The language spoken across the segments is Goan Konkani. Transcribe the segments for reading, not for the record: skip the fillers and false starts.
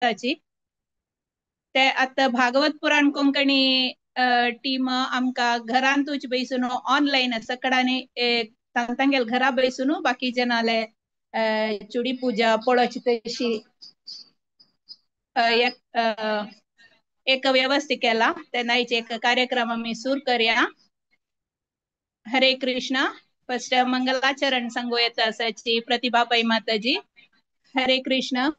ची ते आतां भागवत पुराण कोंकणी टीम आमकां घरांतूच बैसून ऑनलायन सकडानी तांगेल घरा बैसून बाकी जनाले चुडी पूजा पळोवची तशी एक व्यवस्थित केला. तेन्नाच एक कार्यक्रम आमी सुरू करया. हरे कृष्णा. फर्स्ट मंगलाचरण सांगू येता असाची प्रतिभा पै माताजी. हरे कृष्ण.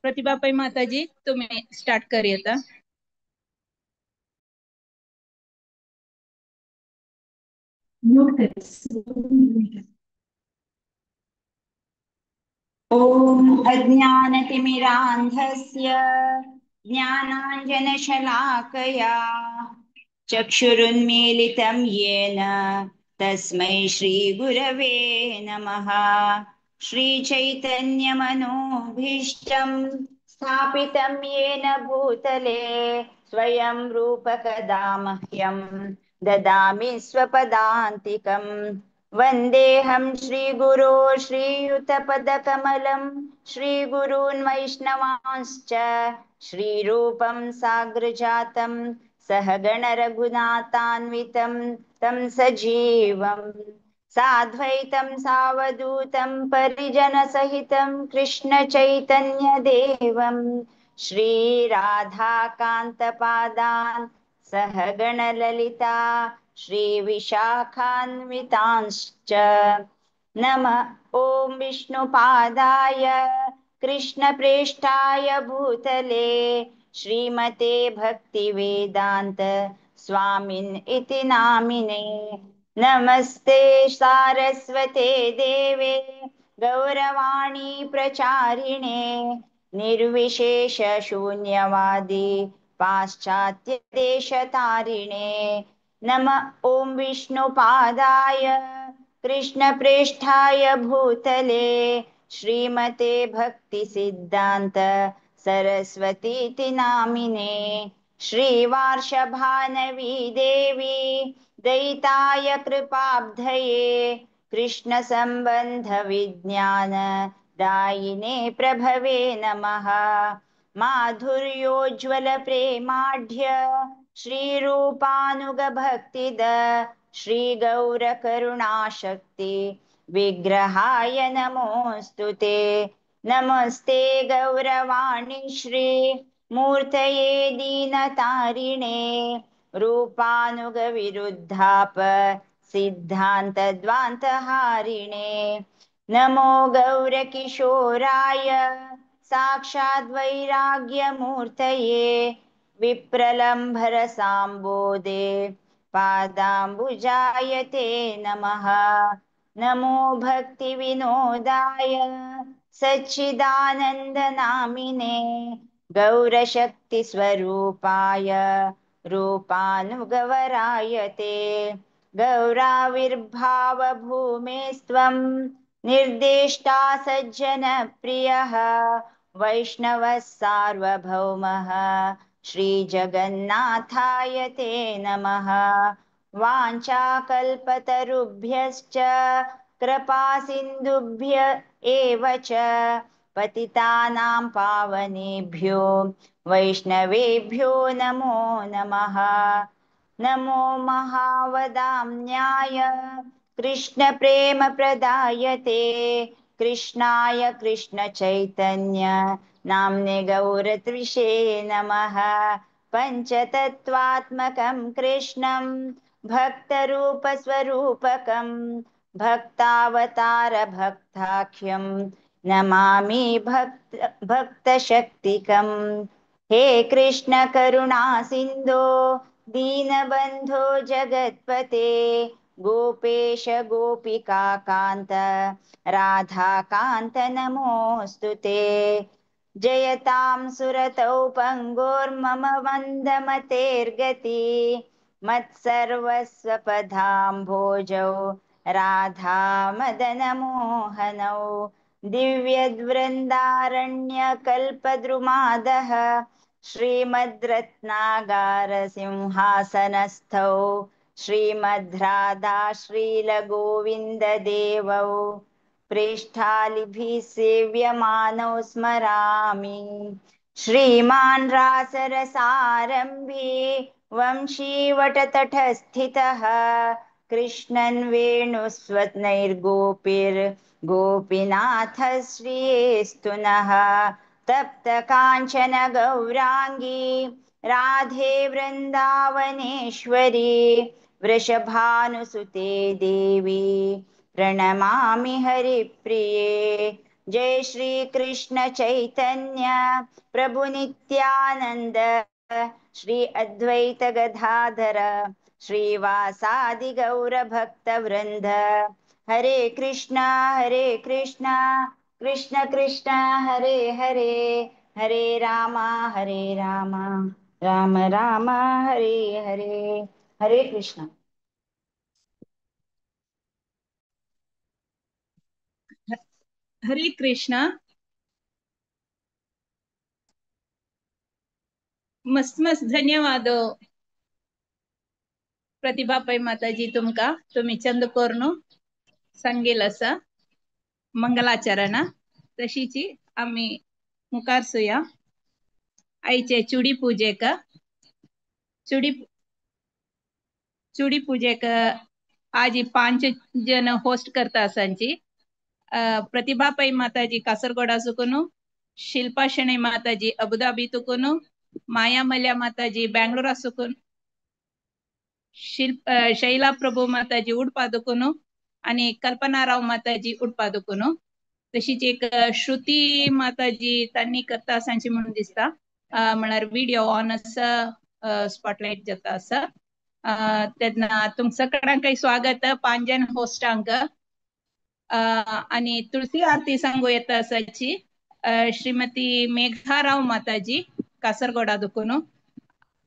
प्रतिभा पै माताजी तुम्ही स्टार्ट करूया. ॐ अज्ञानतिमिरान्धस्य ज्ञानाञ्जनशलाकया चक्षुरुन्मीलितं येन तस्मै श्रीगुरवे नमः. श्रीचैतन्यमनोभीष्टं स्थापितं येन भूतले स्वयं रूपकदा मह्यं ददामि स्वपदान्तिकं. वन्देऽहं श्रीगुरो श्रीयुतपदकमलं श्रीगुरून् वैष्णवांश्च श्रीरूपं साग्रजातं सहगणरघुनाथान्वितं तं सजीवं साद्वैतं सावधूतं परिजनसहितं कृष्णचैतन्यदेवं श्रीराधाकान्तपादान् सहगणललिता श्रीविशाखान्वितांश्च. नमः ॐ विष्णुपादाय कृष्णप्रेष्ठाय भूतले श्रीमते भक्तिवेदान्त स्वामिन् इति नामिने. नमस्ते सारस्वते देवे गौरवाणी प्रचारिणे निर्विशेष शून्यवादी पाश्चात्य देशतारिणे. नमः ॐ विष्णुपादाय कृष्णप्रेष्ठाय भूतले श्रीमते भक्तिसिद्धान्त सरस्वतीति नामिने. श्रीवार्षभानवी देवी दयिताय कृपाब्धये कृष्णसंबन्ध विज्ञान दायिने प्रभवे नमः. माधुर्योज्ज्वल प्रेमाढ्य श्रीरूपानुगभक्तिद श्रीगौरकरुणाशक्ति विग्रहाय नमोऽस्तु ते. नमस्ते गौरवाणी श्री मूर्तये दीनतारिणे रूपानुगविरुद्धाप सिद्धान्तद्वान्तहारिणे. नमो गौरकिशोराय साक्षाद्वैराग्यमूर्तये विप्रलम्भरसाम्बोधे पादाम्बुजाय ते नमः. नमो भक्तिविनोदाय सच्चिदानन्दनामिने गौरशक्तिस्वरूपाय रूपानुगवराय ते. गौराविर्भावभूमेस्त्वं निर्देष्टा सज्जनप्रियः वैष्णवः सार्वभौमः श्रीजगन्नाथाय ते नमः. वाञ्छाकल्पतरुभ्यश्च कृपासिन्धुभ्य एव च पतितानां पावनेभ्यो वैष्णवेभ्यो नमो नमः. नमो महावदान्याय कृष्णप्रेमप्रदायते कृष्णाय कृष्णचैतन्य नाम्ने गौरत्विषे नमः. पञ्चतत्त्वात्मकं कृष्णं भक्तरूपस्वरूपकं भक्तावतारभक्ताख्यं नमामि भक्तशक्तिकं. हे कृष्ण करुणा सिन्धो दीनबन्धो जगत्पते गोपेश गोपिकाकान्त राधाकान्त नमोऽस्तु ते. जयतां सुरतौ पङ्गोर्मम मन्दमतेर्गति मत्सर्वस्वपदाम्भोजौ राधामदनमोहनौ. दिव्यवृन्दारण्यकल्पद्रुमादः श्रीमद्रत्नागारसिंहासनस्थौ श्रीमद्राधा श्रीलगोविन्ददेवौ. प्रेष्ठालिभिः सेव्यमानौ स्मरामि। श्रीमान् रासरसारम्भी वंशीवटतटस्थितः कृष्णन् वेणुस्वत्नैर्गोपिर्गोपीनाथः श्रियेस्तु नः। तप्त काञ्चन गौराङ्गी राधे वृन्दावनेश्वरी वृषभानुसुते देवी प्रणमामि हरिप्रिये। जय श्री कृष्ण चैतन्य प्रभु नित्यानंद श्री अद्वैत गदाधर श्रीवासादि गौर भक्त वृंद। हरे कृष्णा कृष्ण कृष्ण हरे हरे, हरे रामा राम राम हरे हरे। हरे कृष्ण। हरे कृष्ण। मस्त मस्त धन्यवाद प्रतिभा पै माताजी तुमका, तुम्ही चंद कोरनो सांगेल असा मंगलाचरण तशीची आम्ही मुकारसुया आईचे चुडी पूजेक। चुडी चुडी पूजेक आज 5 जण होस्ट करता असांची। प्रतिभा पै माताजी कासरगोडा सुकुनु, शिल्पा शणै माताजी अबुधाबी तुकुनु, माया मल्या माताजी बेंगळूरा सुकुनु, शैला प्रभू माताजी उडपा दुकुनु आणि कल्पना राव माताजी उडपा दुकुनु। तशीच एक श्रुती माताजी त्यांनी करता असांची म्हणून दिसता, म्हळ्यार व्हिडिओ ऑन आसा, स्पॉटलायट जाता आसा। तेन्ना तुमकां सगळ्यांकय स्वागत 5 जण होस्टांक। आणि तुळसी आरती सांगू येता असाची श्रीमती मेघाराव माताजी कासरगोडा दुकुनु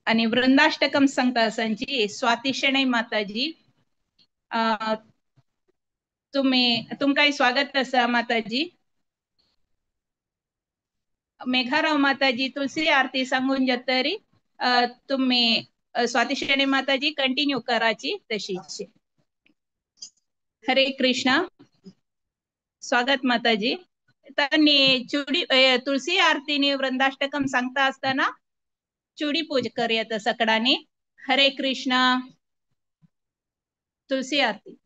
आणि वृंदाष्टकम सांगता असांची स्वाती शणै माताजी। तुम्ही तुमकांय स्वागत आसा माताजी। मेघाराव माताजी तुळसी आरती सांगून जातरी तुम्ही स्वाती शणै माताजी कंटिन्यू कराची तशीच। हरे कृष्णा। स्वागत माताजी। त्यांनी चुडी तुळसी आरतीने वृंदाष्टकम सांगता असताना चुडी पूज करूयात सगळ्यांनी। हरे कृष्णा। तुळसी आरती।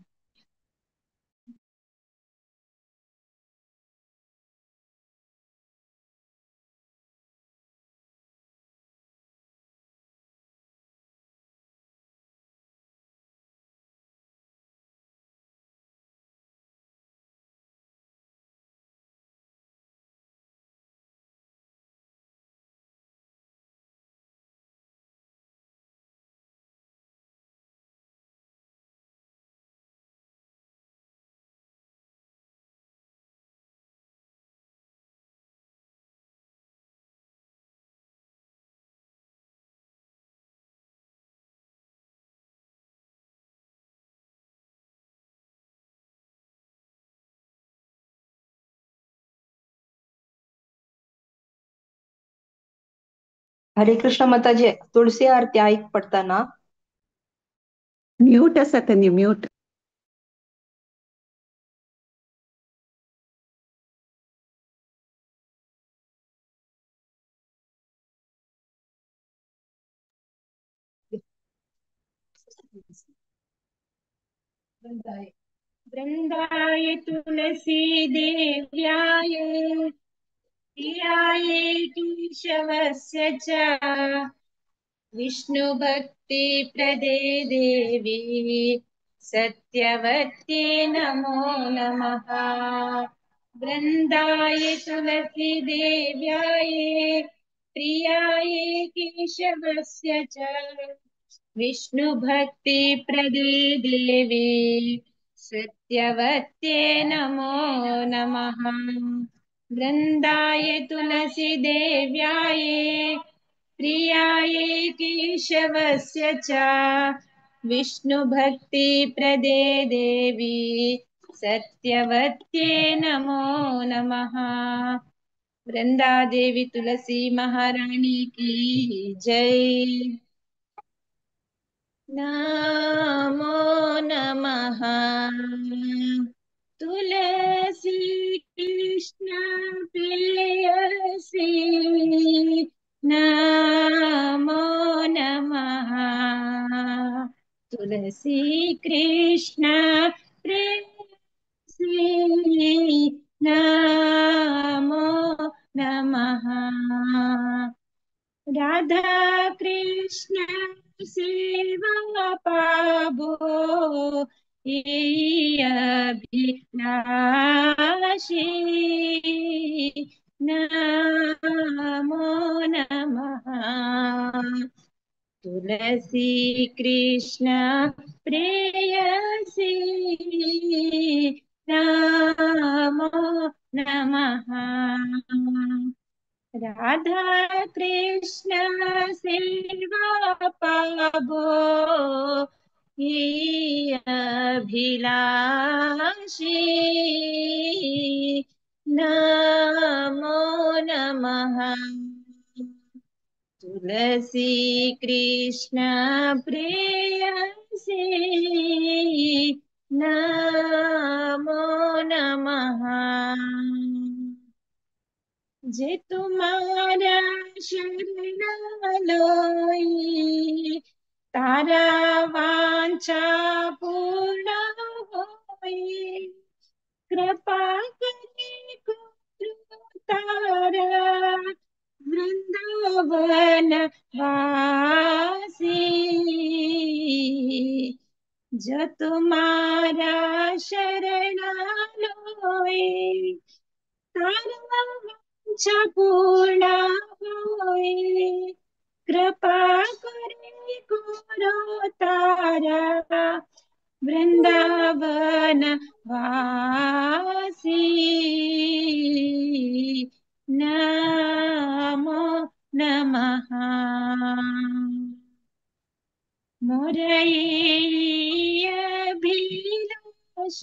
हरे कृष्ण माताजी, तुळसी आरती ऐक पडताना म्यूट आसा त्यांनी म्यूट। वृंदाय तुलसी देव्याय प्रियाये केशवस्य च विष्णु भक्ति प्रदे देवी सत्यवत्यै नमो नमः। वृंदाय तुलसी देव्याय प्रियाये केशवस्य च विष्णु भक्ति प्रदे देवी सत्यवत्यै नमो नमः। वृंदाय तुलसी देव्याय प्रियाये केशवस्य च विष्णु भक्ति प्रदे देवी सत्यवत्यै नमो नमः। वृंदा देवी तुलसी महारानी की जय। नमो नमः तुलसी कृष्ण प्रेयसी नमो नमः। तुलसी कृष्ण प्रेयसी नमो नमः। राधा कृष्ण सेवा पाबो अभिलाषी नमो नमः। तुलसी कृष्ण प्रेयसी नमो नमः। राधा कृष्ण सेवा पाबो अभिलाषी नमो नमः। तुलसी कृष्ण प्रेयसी नमो नमः। जे तुम्हारा शरण लोई तारा वांछा पूर्ण होई। कृपा करे गुरु तारा वृंदावन वासी। जो तुम्हारा शरण लोई तारा वांछा पूर्ण होई। कृपा करे गुरु तारा वृंदावन वासी नमो नमः। मोरई अभिलाष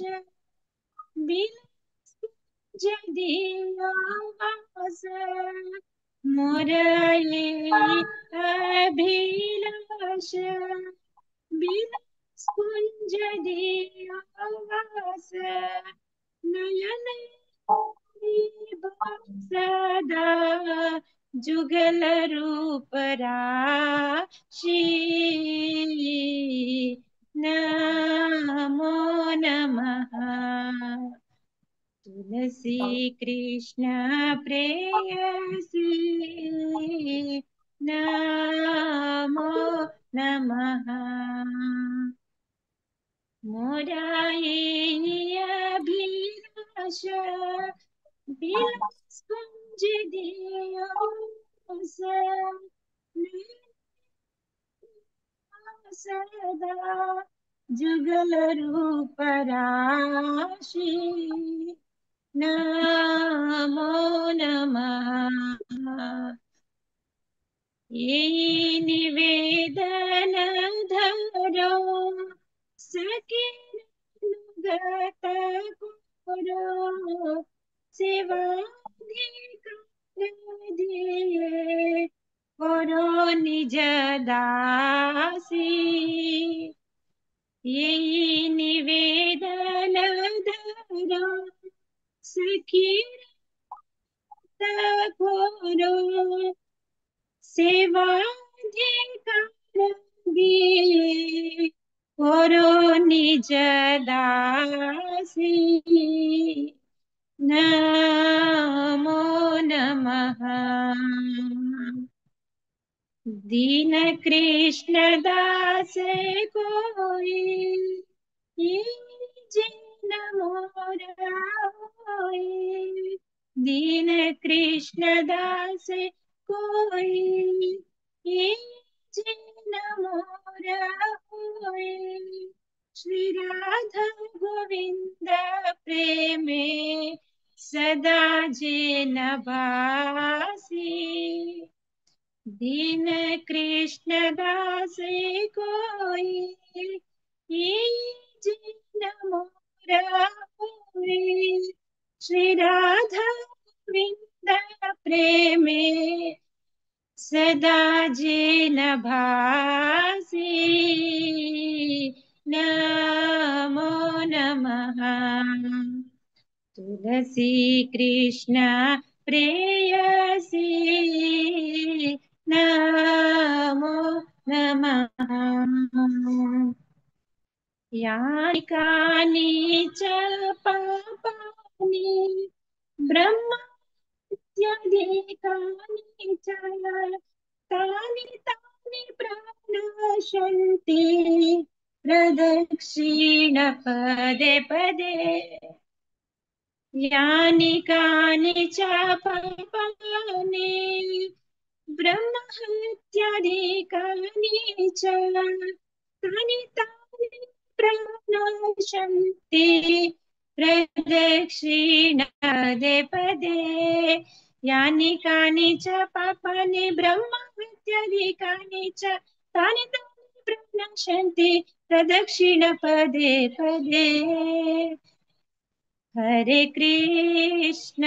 बिलास जदियो वास। मोरई अभिलाष बिलास कुंज दियो वास। नयन सदा जुगल रूप राशि नमो नमः। तुलसी कृष्ण प्रेयसी नमो नमः। मोराई अभिलाष बिलास कुंज दियो सदा जुगल रूप राशि नमो नमः। ये निवेदन धरो सखी गत करो सेवाधिकार दिए करो निज दासी। ये निवेदन धरो सखी करो सेवाधिकार दिए करो निज दासी नमो नमः। दीन कृष्ण दास कोई जिन मोरा होई। दीन कृष्ण दास कोई जिन मोरा होई। श्री राधा गोविंद प्रेमे सदा जिन भासी। दीन कृष्ण दास कोई जिन मोरा होई। श्री राधा गोविंद प्रेमे सदा जिन भासी नमो नमः। तुलसी कृष्ण प्रेयसी नमो नमः। यानि कानि च पापानि ब्रह्माद्यधिकानि च तानि तानि प्रणश्यन्ति प्रदक्षिण पदे पदे। यानि कानि च पापानि ब्रह्महत्यादिकानि च तानि तानि प्रणश्यन्ति प्रदक्षिण पदे पदे। यानि कानि च पापानि ब्रह्महत्यादिकानि च तानि तानि प्रणश्यन्ति प्रदक्षिण पदे पदे। हरे कृष्ण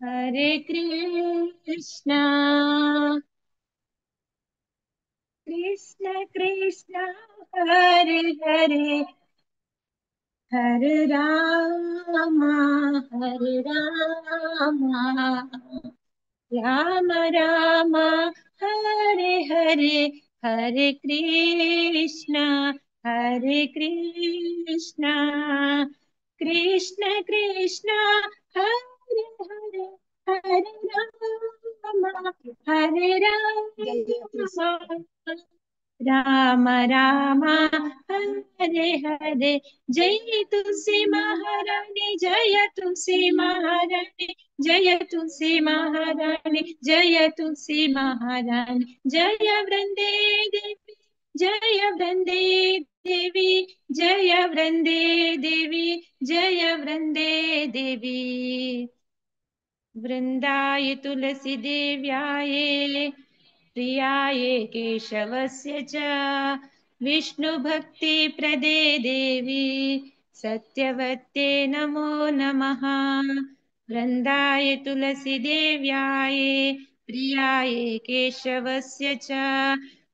हरे कृष्ण कृष्ण कृष्ण हरे हरे हरे राम हरे राम राम राम हरे हरे। हरे कृष्ण हरे कृष्ण कृष्ण कृष्ण हरे हरे हरे राम हरे राम राम राम हरे हरे। जय तुलसी महारानी जय तुलसी महारानी जय तुलसी महारानी जय तुलसी महारानी। जय वृंदे देवी जय वृंदे देवी जय वृंदे देवी जय वृंदे देवी। वृंदाय तुलसी देव्याय प्रियाय केशवस्य च विष्णुभक्ति प्रदे देवी सत्यवते नमो नमः। वृंदाय तुलसी देव्याय प्रियाय केशवस्य च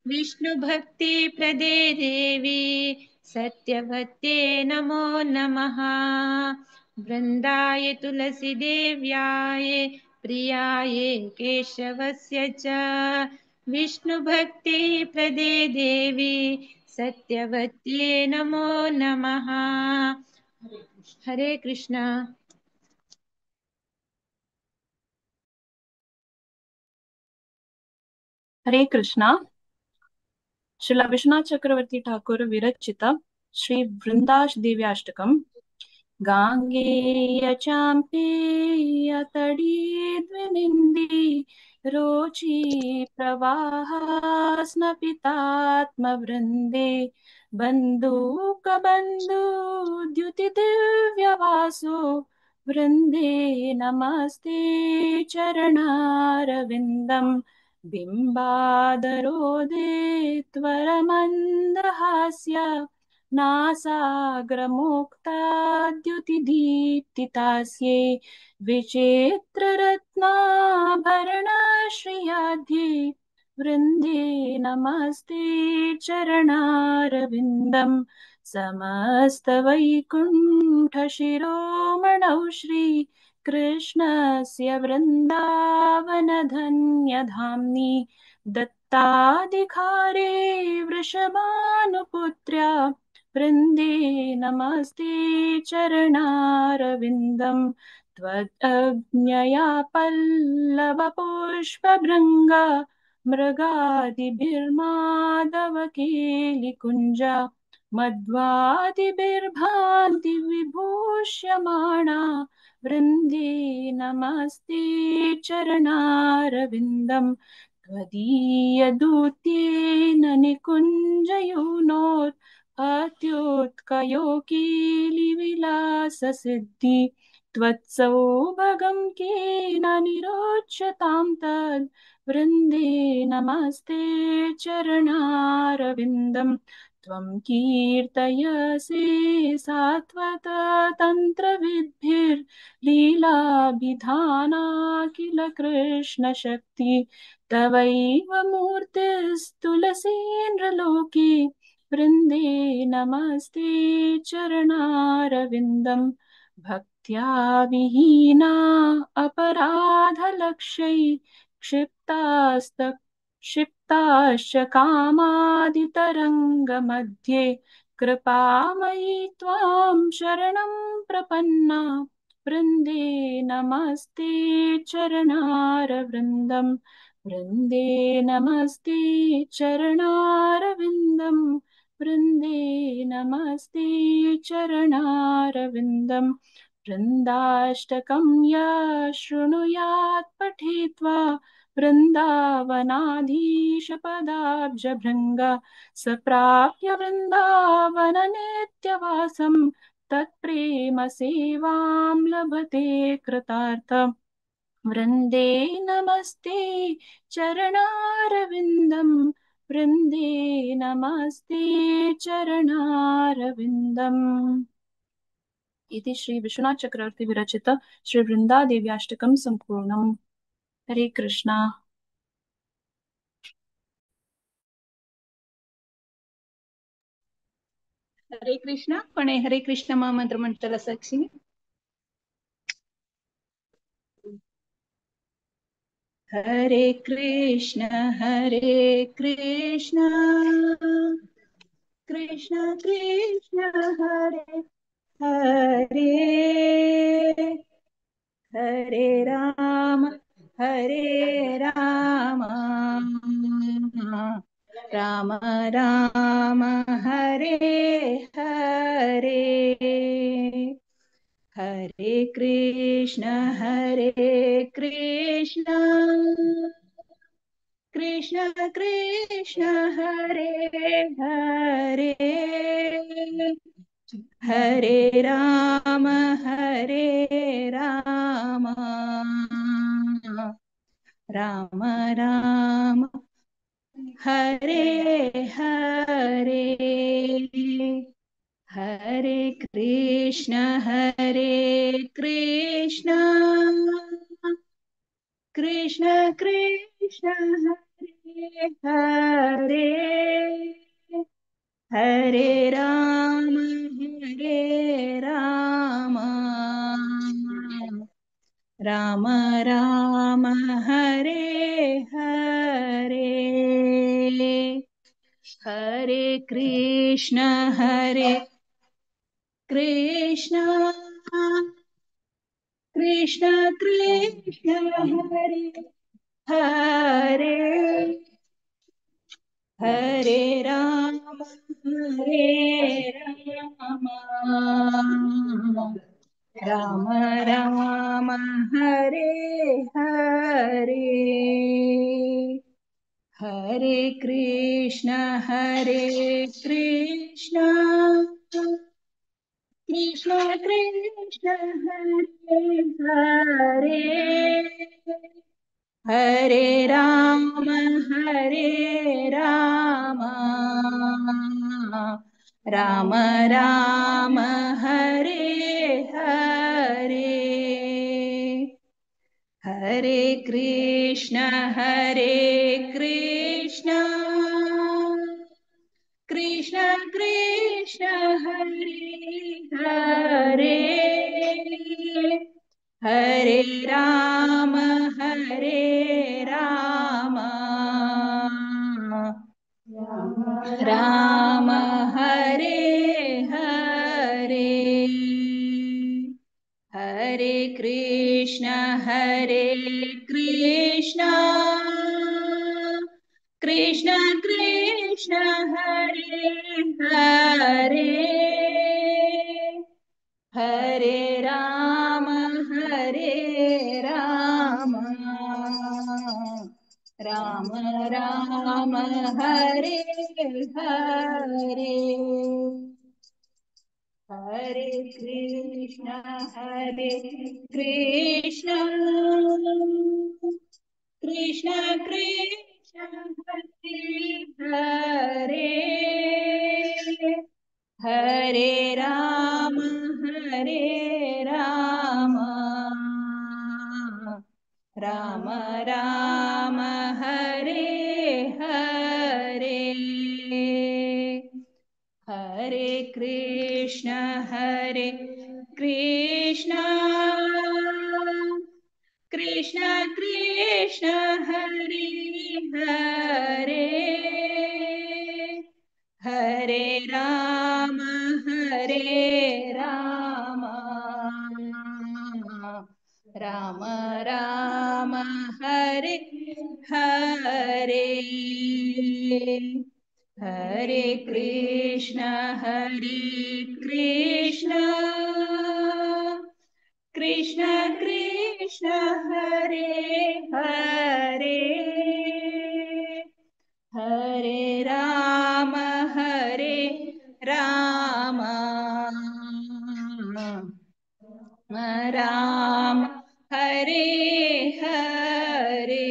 विष्णुभक्ति प्रदे देवी सत्यवते नमो नमः। वृंदाय तुलसी देव्याय प्रियाय केशवस्य च विष्णुभक्ति प्रदे देवी सत्यवते नमो नमः। हरे कृष्णा। हरे कृष्णा। श्रील विश्वनाथ चक्रवर्ती ठाकुर विरचित श्री वृंदाश दिव्याष्टकम। गांगेय चांपेय तडीद्विनिंदी रोचि प्रवाहास्नपितात्मवृंदे बंदूक बंधु द्युति दिव्यवासु वृंदे नमस्ते चरणारविंदम। बिंबादरोदे त्वरमन्दहास्य नासाग्रमुक्ताद्युतिदीप्तितास्यै विचित्ररत्नाभरणश्रियाध्ये वृन्दे नमस्ते चरणारविन्दं। समस्तवैकुण्ठशिरोमणौ श्रीकृष्णस्य वृन्दावनधन्यधाम्नि दत्ताधिकारे वृषभानुपुत्र्या वृन्दे नमस्ते चरणारविन्दं। त्वदज्ञया पल्लवपुष्पभृङ्ग मृगादिभिर्माधवकेलिकुञ्ज मध्वादिभिर्भान्ति विभूष्यमाणा वृन्दे नमस्ते चरणारविन्दं। त्वदीयदूतेन निकुञ्जयूनोर् अत्युत्कयोकीलिविलाससिद्धि त्वत्सौभगं केन निरोच्यतां तद् वृन्दे नमस्ते चरणारविन्दं। त्वं कीर्तयसे सात्वततन्त्रविद्भिर्लीलाभिधाना किल कृष्णशक्ति तवैव मूर्तिस्तुलसीन्द्रलोके वृन्दे नमस्ते चरणारविन्दं। भक्त्या विहीना अपराधलक्ष्यै क्षिप्तास्त क्षिप्ताश्च कामादितरङ्गमध्ये कृपामयि त्वां शरणं प्रपन्ना वृन्दे नमस्ते चरणारवृन्दं वृन्दे नमस्ते चरणारविन्दं वृन्दे नमस्ते चरणारविन्दं वृन्दाष्टकं या शृणुयात् पठित्वा वृन्दावनाधीशपदाब्जभृङ्ग स प्राप्य वृन्दावननित्यवासं तत्प्रेमसेवां लभते कृतार्थम्। वृन्दे नमस्ते चरणारविन्दं वृन्दे नमस्ते चरणारविन्दम्। इति श्री विश्वनाथ चक्रवर्ती विरचित श्री वृन्दादेव्याष्टकं सम्पूर्णम्। हरे कृष्णा। हरे कृष्णा. कोणे हरे कृष्ण महामंत्र म्हणटला साक्षी? हरे कृष्ण हरे कृष्ण कृष्ण कृष्ण हरे हरे हरे राम हरे राम राम राम हरे हरे। हरे कृष्ण हरे कृष्ण कृष्ण कृष्ण हरे हरे हरे राम हरे राम राम राम हरे हरे। हरे कृष्ण हरे कृष्ण कृष्ण कृष्ण हरे हरे हरे राम हरे राम राम राम हरे हरे। हरे कृष्ण हरे कृष्ण कृष्ण कृष्ण हरे हरे हरे राम हरे राम राम राम हरे हरे। हरे कृष्ण हरे कृष्ण कृष्ण कृष्ण हरे हरे हरे राम हरे राम राम राम हरे हरे। हरे कृष्ण हरे कृष्ण कृष्ण कृष्ण हरे हरे हरे राम हरे राम राम हरे हरे। हरे कृष्ण हरे कृष्ण कृष्ण कृष्ण हरे हरे हरे राम हरे राम राम राम हरे हरे। हरे कृष्ण हरे कृष्ण कृष्ण कृष्ण हरे हरे हरे राम हरे राम राम राम हरे हरे। हरे कृष्ण हरे कृष्ण कृष्ण कृष्ण हरे हरे, हरे राम हरे राम, राम राम हरे हरे। हरे कृष्ण हरे कृष्ण, कृष्ण कृष्ण हरे हरे, हरे राम हरे राम, राम हरे हरे।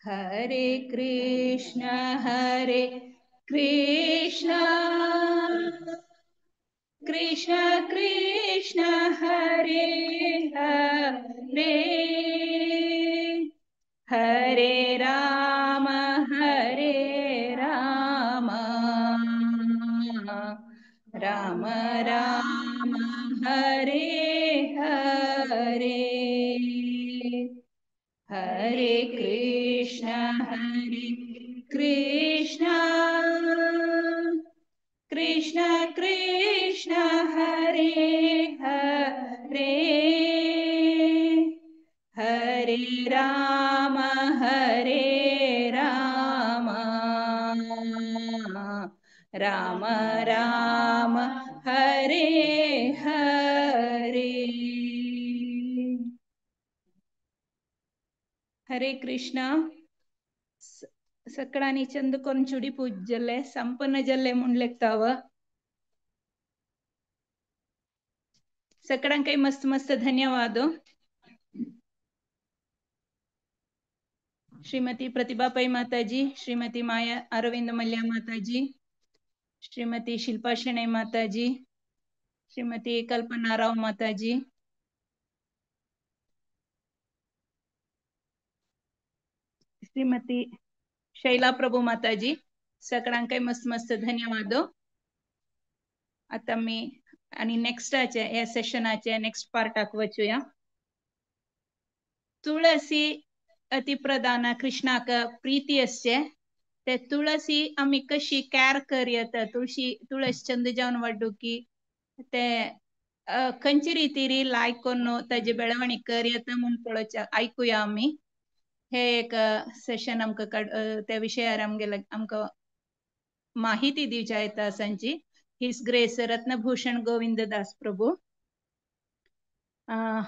हरे कृष्ण हरे कृष्ण, कृष्ण कृष्ण हरे हरे, हरे राम हरे राम, राम राम हरे हरे। हरे कृष्ण हरे कृष्ण, कृष्ण कृष्ण हरे हरे, हरे राम हरे राम, राम राम हरे हरे। हरे कृष्ण। सकळांनी चंद करून चुडी पूजले संपन्न जल्ले म्हणलेक्ताव. सकळांकय मस्त मस्त धन्यवाद. श्रीमती प्रतिभा पै माताजी, श्रीमती माया अरविंद मल्ल्या माताजी, श्रीमती शिल्पा शेणै माताजी, श्रीमती कल्पना राव माताजी, श्रीमती शैला प्रभू माताजी, सगळ्यांकाय मस्त मस्त धन्यवाद. आता मी आणि नेक्स्टाचे या सेशनाचे नेक्स्ट पार्टाक वचूया. तुळसी अतिप्रधान कृष्णाक प्रीती असचे ते तुळसी आमी कशी कॅर करयत, तुळशी तुळस चंद जावन वाड्डुकी ते खंयची रितीरी लायक ताजी बेळवणी करयत म्हूण पळोवच्या आयकुया आमी. हे एक सेशन आमकां त्या विशयार आमगेले आमकां माहिती दिवच्या येता सांची his grace Ratnabhushan Govind Das Prabhu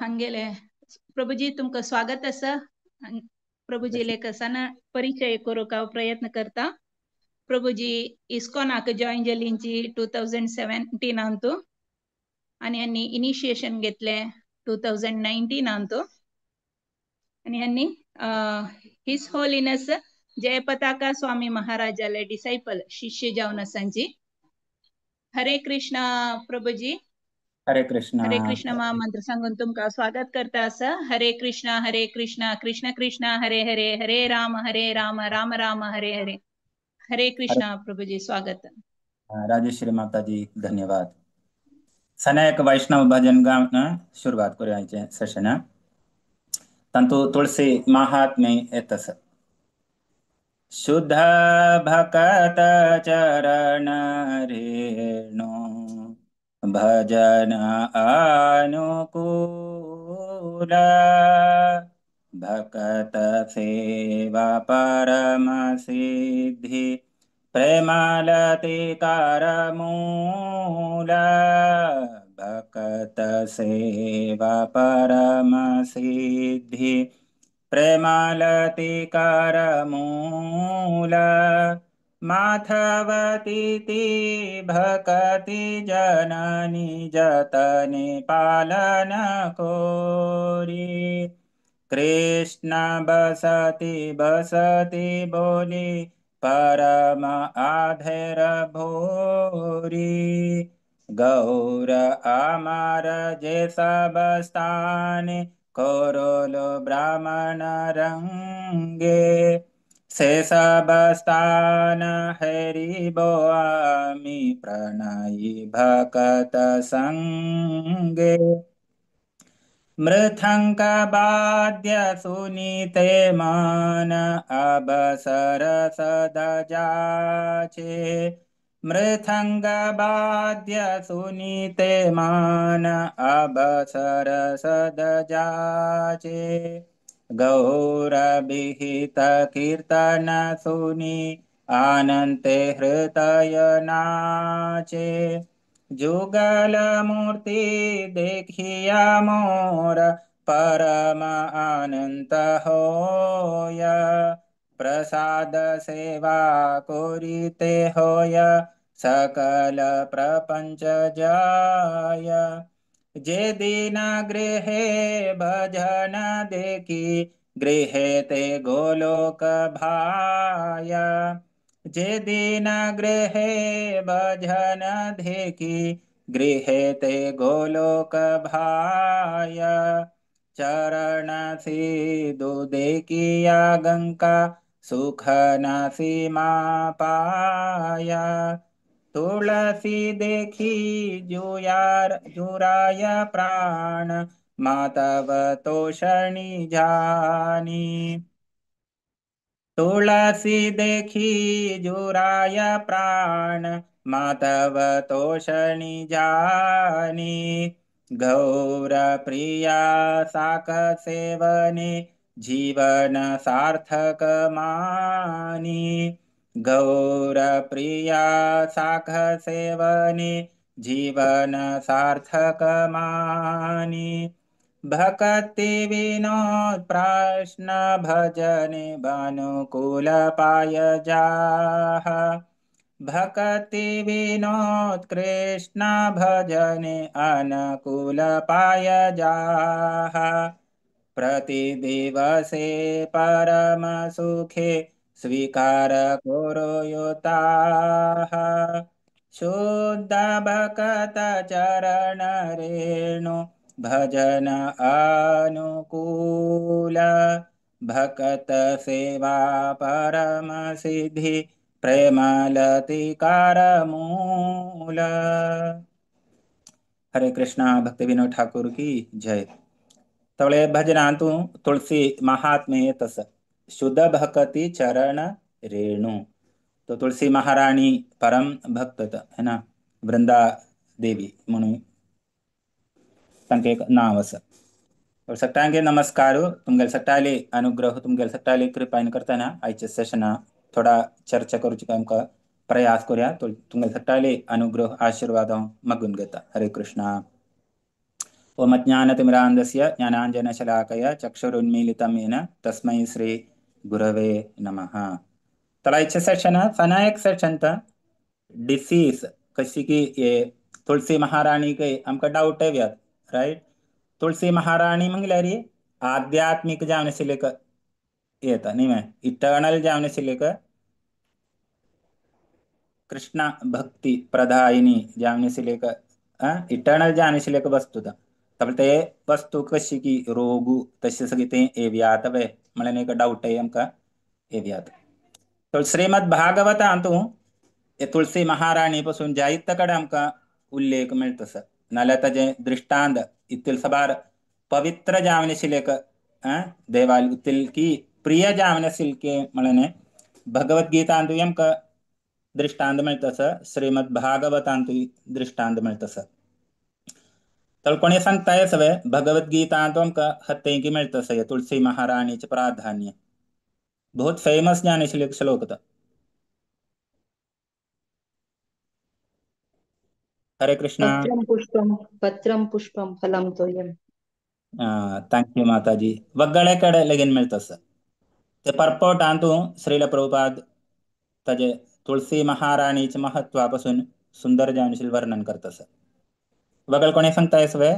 हांगेले. प्रभुजी तुमकां स्वागत आसा. प्रभुजी लेखसाना परिचय करूंक हांव प्रयत्न करता. प्रभुजी इस्कॉनाक जॉईन जालींची 2017 आनी ह्यांनी इनिशिएशन घेतलें 2019 आनी ह्यांनी his holiness Jayapataka स्वामी महाराजाले डिसायपल शिष्य जावन आसांची. हरे कृष्ण प्रभुजी. हरे कृष्ण. हरे कृष्ण महामंत्र सांगून तुमकां स्वागत करता आसा. हरे कृष्ण हरे कृष्ण कृष्ण कृष्ण हरे हरे, हरे राम हरे राम राम राम हरे हरे. हरे कृष्ण प्रभुजी स्वागत. राजेश्वरी माताजी धन्यवाद. सनायक वैष्णव भजन गावन सुरवात करूया सेशन. तांतू तुळसी महात्म्य येतस. शुद्ध भकत चरण रेणु भजन अनुकूल, भकत सेवा परम सिद्धि प्रेमालतिकार मूल, भकत सेवा परम सिद्धि प्रेमालतिकार मूल, माधवती ती भकति जननी जतने पालन कोरी, कृष्ण बसति बसति बोली परम आधेर भोरी, गौर अमर जे सब स्थाने कोरोलो ब्राह्मण रंगे, से सब स्थान हरि बोआमी प्रणयी भकत संगे। मृथंक वाद्य सुनीते मन अबसर सदा जाचे। मृथंग वाद्य सुनीते मन अबसर सद जाचे। गौर विहित कीर्तन सुनी आनंदे हृदय नाचे। जुगल मूर्ति देखिया मोर परम आनंद होय। प्रसाद सेवा कोरिते होय सकल प्रपंच जाय। जे दिन गृहे भजन देखी गृहे ते गोलोक भाया। जे दिन गृहे भजन देखी गृहे ते गोलोक भाया। चरण सिधु देखिया गंका सुख न सीमा पाया। तुलसी देखी जुयार जुराय प्राण मातव तोषणी जानी। तुलसी देखी जुराय प्राण मातव तोषणी जानी। गौर प्रिया साक सेवने जीवन सार्थक मानी। गौर प्रिया साख सेवने जीवन सार्थक मानी। भक्ति विनोद प्रश्न भजने भानुकूल पाय जाह। भक्ति विनोद कृष्ण भजने अनुकूल पाय जाह। प्रतिदिवसे परम सुखे स्वीकार करो योताः। शुद्ध भक्त चरण रेणु भजन अनुकूल। भक्त सेवा परम सिद्धि प्रेम लतिकार मूल। हरे कृष्णा। भक्ति विनोद ठाकुर की जय। तवळे भजनांतु तुलसी महात्म्य तस शुद्ध भक्ति चरण रेणु। तो तुलसी महारानी परम भक्त है ना, वृंदा देवी म्हणून तांकां एक नांव आसा। सगळ्यांक नमस्कार। तुमगेले सगळ्याले अनुग्रह तुमगेले सगळ्याले कृपायन करतना आयच्या सेशना थोडा चर्चा करूची आमकां प्रयास करूया। तुमगेले सगळ्याले अनुग्रह आशीर्वाद हांव मागून घेता। हरे कृष्णा। ओम अज्ञानतिमिरान्धस्य ज्ञानाञ्जनशलाकया चक्षुरुन्मीलितं येन तस्मै श्री गुरवे नमः। तर आयच्या सेशनात सना एक सेशन डिसीज कशी की ये तुलसी महाराणी के आमकां डावट येयात, रायट। तुलसी महाराणी म्हणल्यार आध्यात्मिक जावन आशिल्ले येता न्ही मॅ इटर्नल जावन आशिल्ले कृष्ण भक्ती प्रदायिनी जावन आशिल्ले इटर्नल जावन आशिल्ले वस्तू तर ते वस्तू कशी की रोगू तशें सगळें तें येवयात वे म्हणल्यार एक डावट आमकां येवयात। तर श्रीमद भागवतांतू हे तुलसी महाराणी पासून जायते कडेन आमकां उल्लेख मेळटा सर। नाल्यार ताजें दृश्टांत इतले साबार पवित्र जावन आशिल्ले देवाल इतले की प्रिय जावन आशिल्ले म्हणलें भगवद्गीतांतूय आमकां दृश्टांत मेळटा सर, श्रीमद भागवतांतूय दृश्टांत मेळटा सर। तर कोणी सांगता सगळे भगवद्गीतांतू आमकां हत्तेंकी मेळटा सर तुलसी महाराणीचें प्राधान्य बहुत फेमस जावन आशिल्ले श्लोक तो। हरे कृष्णा। पत्रम पुष्पम पत्रम पुष्पम फलम तोयम। Thank you माताजी। वगळे कडेन लेगीन मेळटा सर ते परपोटांतू श्रील प्रभुपाद ताजे तुलसी महाराणीचे महत्वा पासून सुंदर जावन आशिल्लें वर्णन करता सर। वगळ कोणी सांगता सगळे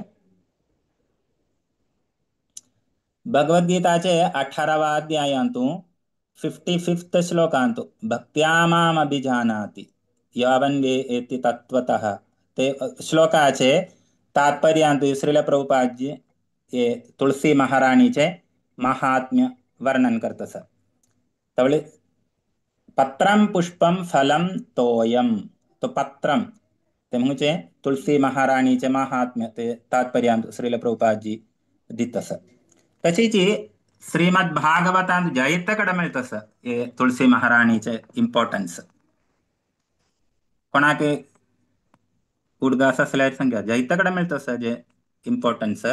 भगवद्गीताचे 18व्या अध्यायांतू 55 श्लोकांतू भक्त्या माम अभिजानाति यावन्वे एति तत्त्वतः ते श्लोकाचे तात्पर्यांतू श्रील प्रभुपादजी हे तुलसी महाराणीचे महात्म्य वर्णन करता सर। तवळे पत्रम पुष्पम फलम तोयम तो पत्रम ते म्हणजे तुलसी महाराणीचे महात्म्य ते तात्पर्यांतू श्रील प्रभुपादजी दितस. तशीच श्रीमद भागवतांत जायते कडेन मेळतस हे तुळसी महाराणीचे इम्पॉर्टन्स. कोणाक उडगास आसल्यार सांगा, जायते कडेन मेळतस जे इम्पॉर्टन्स.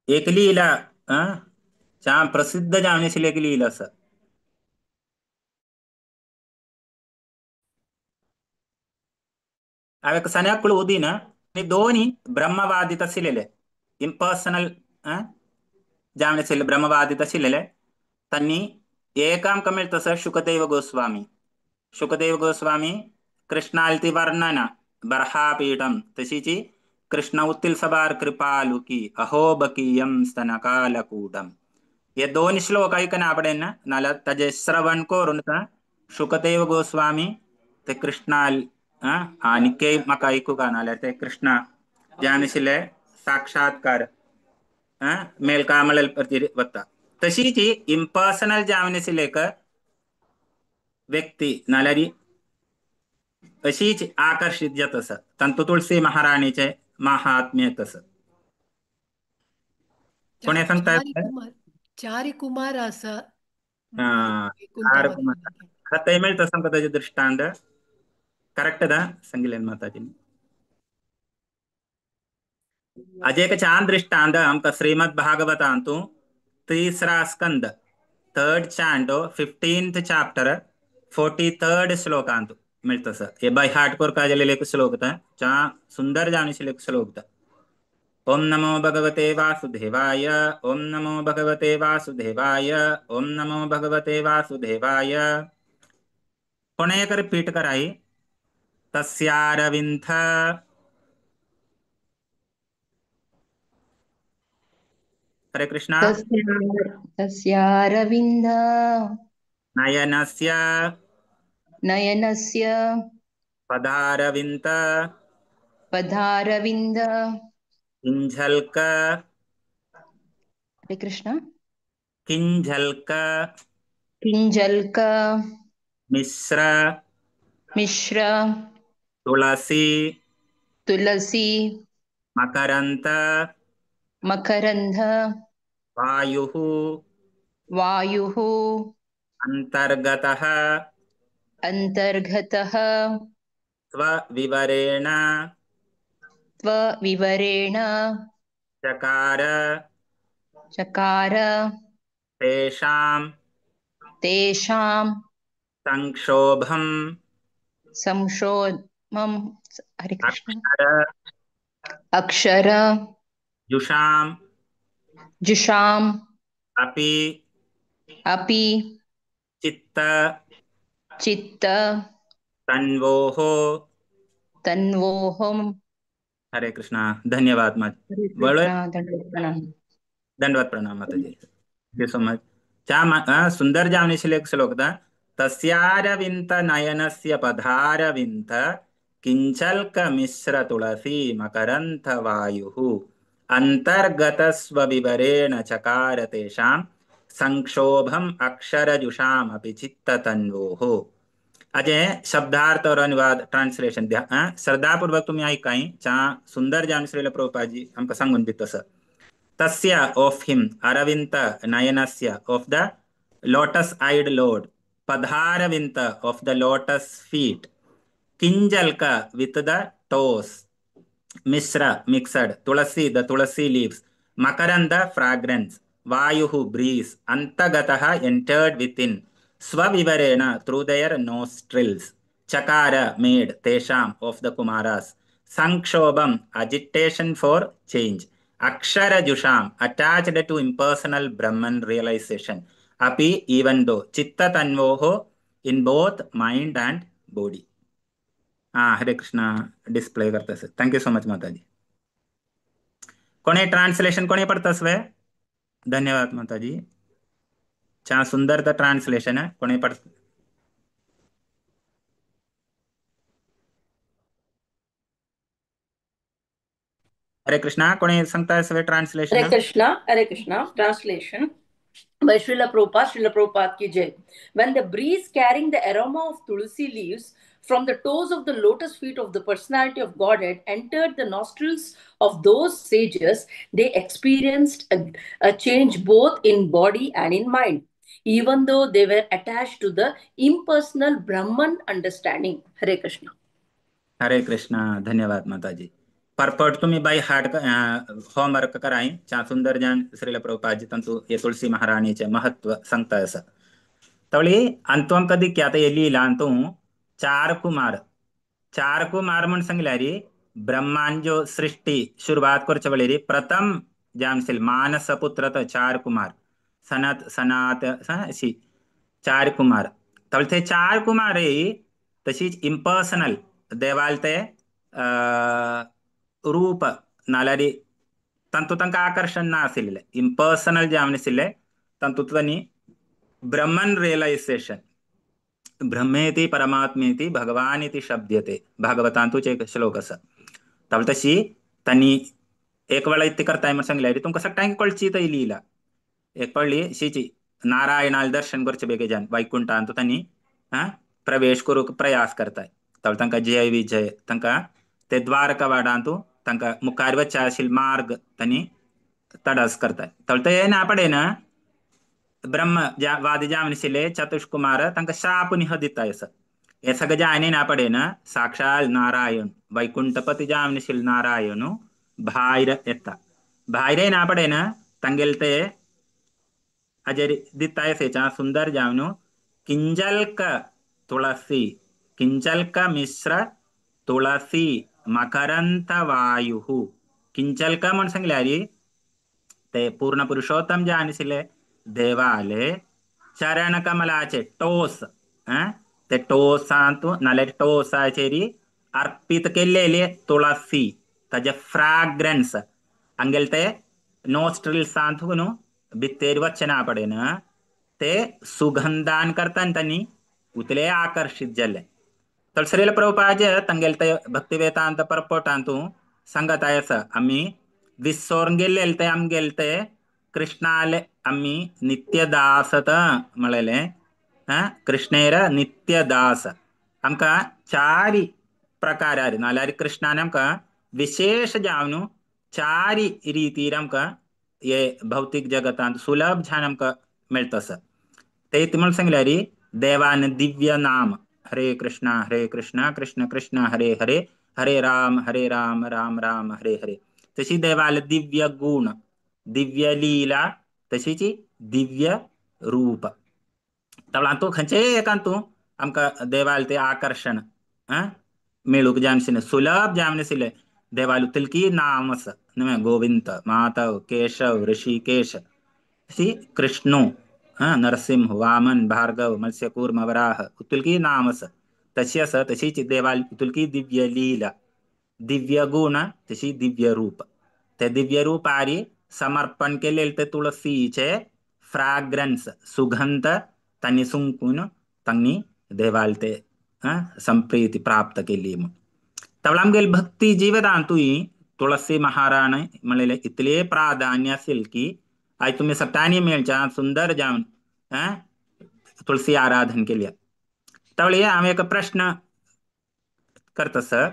एक लीला चा प्रसिद्ध जावन आशिल्ली एक लीला आसा. हांवें सन्याकुळ उदीन आनी दोनी ब्रह्मवादित आशिल्ले, इम्पर्सनल जावन आशिल्ले, ब्रह्मवादित आशिल्ले. तांणी एक आमकां मेळटा तसो शुकदेव गोस्वामी. शुकदेव गोस्वामी कृष्णालती वर्णन बर्हापीठम तशीच कृष्ण उत्तिल सबार कृपालुकी अहोबकीयम स्तनकालकूटम हे दोन श्लोक ऐकना आपडेन नाल्यार ताजे श्रवण करून शुकदेव गोस्वामी ते कृष्णाल आनी म्हाका ऐकूंक नाल्यार ते कृष्णा जावन आशिल्ले साक्षात्कार मेलकामळेल वता. तशीच इम्पर्सनल जावन आशिल्ले एक व्यक्ती नाल्यार अशीच आकर्षित जाता आसा तांतू तुळसी महाराणीचे महात्म्य तसं. कोणी सांगता? चारी कुमार आसा. चार कुमार खतय मेळटा सांगता ताजे दृष्टांत करेक्ट दा सांगिल्लें माताजी. अज एक छान दृष्टांत आमकां श्रीमद भागवतांतू तिसरा स्कंद 3rd Shanto 15th chapter 43rd श्लोकांतू मेळटा सर. हे बाय हार्ट कोरका जालेले एक श्लोक चा सुंदर जावन आशिल्ले एक श्लोक. ओम नमो भगवते वासुदेवाय, ओम नमो भगवते वासुदेवाय, ओम नमो भगवते वासुदेवाय. कोणे एक रिपीट कराई. तस्यारविंद हरे कृष्णा. तस्यारविंद नयनस्य नयनस्य पदारविंद पदारविंद किंझल्क हरे कृष्णा किंझल्क किंजल्क मिश्र मिश्र तुलसी तुलसी मकरंत मकरंद वायुः वायुः अंतर्गतः अंतर्गतः स्वविवरेण स्वविवरेण चकार चकार तेषां तेषां संक्षोभं संक्षोभं हरे कृष्ण अक्षर अक्षर जुषां जुषां अपि अपि चित्त चित्त तन्वोः तन्वोः. हरे कृष्णा. धन्यवाद माता. धन्यवाद प्रणाम माताजी. Thank you so much. चा सुंदर जावन आशिल्ले एक श्लोक तस्यारविंद नयनस्य पदारविंद किंचल्क मिश्र तुलसी मकरंथ वायुः अंतर्गत स्वविवरेण चकार तेषां संक्षोभम अक्षरजुषाम अपि चित्ततन्वोः. अजय शब्दार्थ और अनुवाद ट्रान्सलेशन श्रद्धापूर्वक तुम्ही ऐकाय. चा सुंदर जावन श्रील प्रभुपादजी आमकां सांगून दिता सर. तस्य ऑफ हिम अरविंद नयनस्य of the lotus eyed lord पदारविंद of the lotus feet किंजल्क with the toes Mishra mixed Tulsi the Tulsi leaves Makarand fragrance वायुः ब्रीज अंतगतः एंटर्ड विद इन स्वविवरेण थ्रू their nostrils चकार मेड तेषां ऑफ the कुमारास संक्षोभम agitation for change अक्षरजुषाम attached to impersonal Brahman realization अपि इवन दो चित्ततन्वोः in both mind and body. हाँ हरे कृष्णा डिस्प्ले करता sir. Thank you so much माताजी. कोणे ट्रांसलेशन कोणे पडतास वे? धन्यवाद माताजी. छान सुंदर तर ट्रांसलेशन आहे. कोणी पड हरे कृष्णा कोणी सांगताय सगळे translation? Hare Krishna. Hare Krishna. Translation by Srila Prabhupada. Srila Prabhupada ki jai. When the breeze carrying the aroma of tulsi leaves from the toes of the lotus feet of the personality of Godhead entered the nostrils of those sages, they experienced a change both in body and in mind, even though they were attached to the impersonal Brahman understanding. Hare Krishna. Hare Krishna. धन्यवाद माताजी. परपट तुम्ही बाय हार्ट होमवर्क कराय चा सुंदर जान श्रील प्रभुपाद तंतु हे तुळसी महाराणीचे महत्व सांगता असं. तवळी अंतु आमकां दिक्या आतां हे लिहिलां अंतू चार कुमार, चार कुमार म्हण सांगल्यार ब्रह्मान जो सृष्टी सुरवात करचे वेळेर प्रथम जावन मानस पुत्र तो चार कुमार सनत सनात अशी चार कुमार. तवळे ते चार कुमार तशीच इम्पर्सनल देवाल ते रूप नाल्यार तांतू तांकां आकर्शण ना आशिल्लें, इम्पर्सनल जावन आशिल्लें तांतूत तांणी ब्रह्मन रियलायझेशन, ब्रह्मेति परमात्मेति भगवान इति शब्द्यते, भागवतांतूच एक श्लोक आसा. तावळ तशी तांणी एक वेळा इतली करताय म्हण सांगल्यार तुमकां सगळ्यांक कळची ती लिला. एक पडली शिची नारायणाल दर्शन करचे बेगीन वैकुंठांत तांणी प्रवेश करूंक प्रयास करताय. तावळ तांकां जय विजय तांकां ते द्वारका वाडांतू तांकां मुखार वचचे आशिल्लो मार्ग तांणी तडस करताय. तावळ ते ना पडे ना ब्रह्म वादी जावन आशिल्ले चतुष्कुमार तांकां शाप निह दिता आसा. हे सगळें जायना ना पडे ना साक्षाल नारायण वैकुंठपती जावन आशिल्लो नारायण भायर येता. भायर ना पडे ना तांगेले ते हाजेर दिता आसा सुंदर जावन किंजल्क तुळसी, किंजल्क मिश्र तुळसी मकरंत वायु. किंजल्क म्हण सांगल्यार ते पूर्ण पुरुषोत्तम जावन आशिल्ले देवाले चरण कमलाचे टोस, ते टोसांतू नाल्यार टोसाचेर अर्पित केल्लेले तुळसी ताजे फ्राग्रन्स हांगेले ते नोस्ट्रिल्सांतू न्हू भित्तेर वचचे ना पडे ना ते सुगंधान करता तांणी उतले आकर्शीत जाल्ले. तर श्रील प्रभुपाद तांगेले ते भक्तिवेदांत परपोटांतू सांगत आसा आमी विसोरून गेल्ले ते आमगेले ते कृष्णाले आमी नित्यदासत म्हणलेले, कृष्णेर नित्यदास. आमकां चारी प्रकार नाल्यार कृष्णान आमकां विशेष जावन चारी रितीर आमकां हे भौतीक जगतांत सुलभ जावन आमकां मेळटा आसा. ते म्हण सांगल्यार देवान दिव्य नाम हरे कृष्णा हरे कृष्णा कृष्ण कृष्ण हरे हरे हरे राम राम राम हरे हरे. तशी देवाल दिव्य गुण, दिव्य लीला, तशीच दिव्य रूप. तवळां तूं खंयचेय एकान तूं आमकां देवाल ते आकर्शण मेळूंक जाय आशिल्लें, सुलभ जावन आशिल्लें. देवाल उतलकी नाम आसा न्हय, गोविंद, माधव, केशव, ऋषिकेश, तशी कृष्णू, नरसिंह, वामन, भार्गव, मत्स्य, कूर्म, वराह उतुलकी नाम आसा. तशी आसा तशीच देवाल उतुलकी दिव्य लीला, दिव्य गुण, तशी दिव्य रूप. ते दिव्य रूपारी समर्पण केलेले ते तुळसीचे फ्राग्रन्स सुगंध तांणी सुंकून तांणी देवाल ते संप्रीती प्राप्त केली. म्हूण तवळ आमगेले भक्ती जिवितांतूय तुळसी महाराणी म्हणलेले इतले प्राधान्य आशिल्लें की आयज तुमी सगळ्यांनी मेळच्या सुंदर जावन तुळसी आराधन केल्या. तवळ हांव एक प्रश्न करता सर,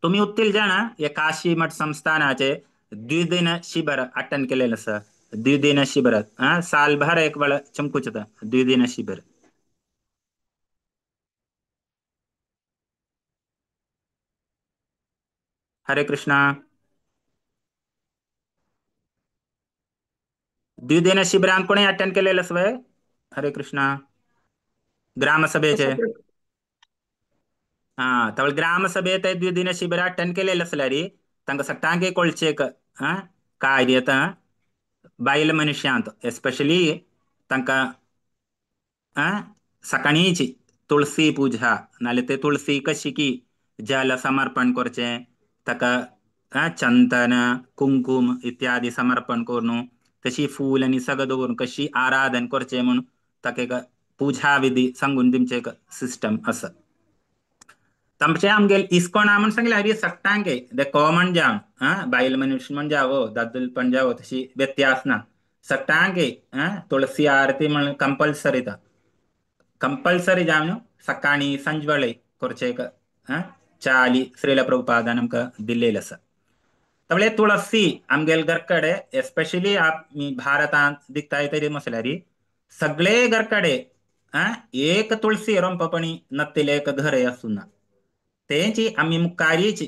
तुमी उत्तील जाणा हे काशी मठ संस्थानाचे द्विदिन शिबिर अटेंड केलेलं सर. द्विदिन शिबिर सालभर एक वेळ चमकूच द्विदिन शिबिर. हरे कृष्णा. द्विदिन शिबिरान कोणी अटेंड केलेलं सवय? हरे कृष्णा. ग्रामसभेचे हा तवळ ग्रामसभेत द्विदिन शिबिर अटेंड केलेलं आसल्यार तांकां सगळ्यांक कळचें काय आतां बायल मनशांत एस्पेशली तांकां सकाळींची तुळसी पूजा नाल्यार ते तुळसी कशी की जल समर्पण करचें, ताका चंदन कुंकुम इत्यादी समर्पण करून तशी फूल आनी सगळें दवरून कशी आराधन करचें म्हूण ताका एक पूजा विधी सांगून दिवचें एक सिस्टम आसा. तांचे आमगेले इस्कोना म्हण सांगलें हरी सगळ्यांक ते कॉमन जावन बायल मनुष्य म्हण जावो दादूलपण जावो तशी व्यत्यास ना, सगळ्यांक तुळसी आरती म्हण कंपल्सरी ता कंपल्सरी जावन सकाळी सांजवेळे करचें एक चाली श्रील प्रभुपादान आमकां दिल्लेलें आसा. तवळे तुळसी आमगेले घरकडे एस्पेशली आमी भारतांत दिखताय तरी म्हसल्यार सगळे घरकडे एक तुळसी रोंपपणी नत्तिले एक घर आसूं ना तेंची आमी मुखारीच